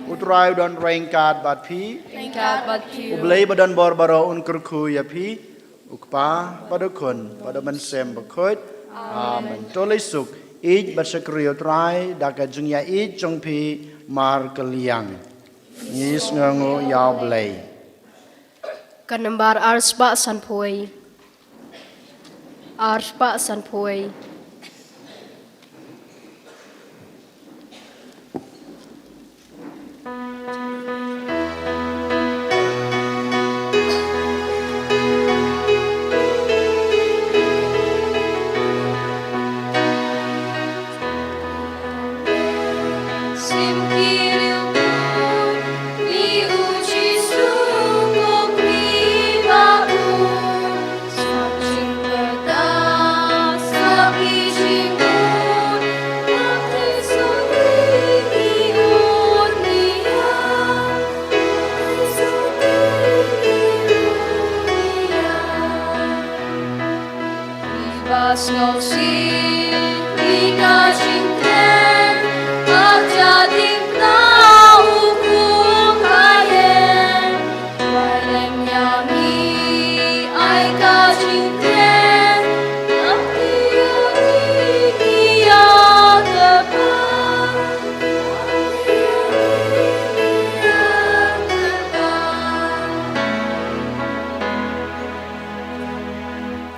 U Trai u don ryngkat bad phi. Ryngkat bad phi. U Blei ba don bor baroh un kyrkhu ïa phi, U Kpa bad U Khun bad U Mynsiem Bakhuid. Amen. To leit suk, ïeit bad shakri ïa U Trai da ka jingïaieit jong phi markylliang. Ngi sngewnguh ïa U Blei. Ka nambar arspah sanphew wei. Arspah sanphew wei.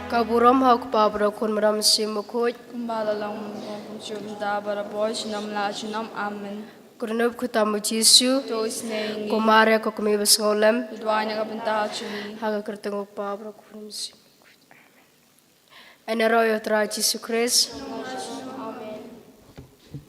Ka burom ha u Kpa bad u Khun bad u Mynsiem Bakhuid. Kumba la long mynta, kum shym mynta, barabor junom la junom. Amen. Kyrnop kyrtam u Jisu. To isnei ngi. Ko Maria ko kmie basngewlem. Duwai na ka bynta jong ngi. Ha ka kyrteng u Kpa bad u Khun bad u Mynsiem Bakhuid. Amen. Ïaroh ïa u Trai Jisu Khrist.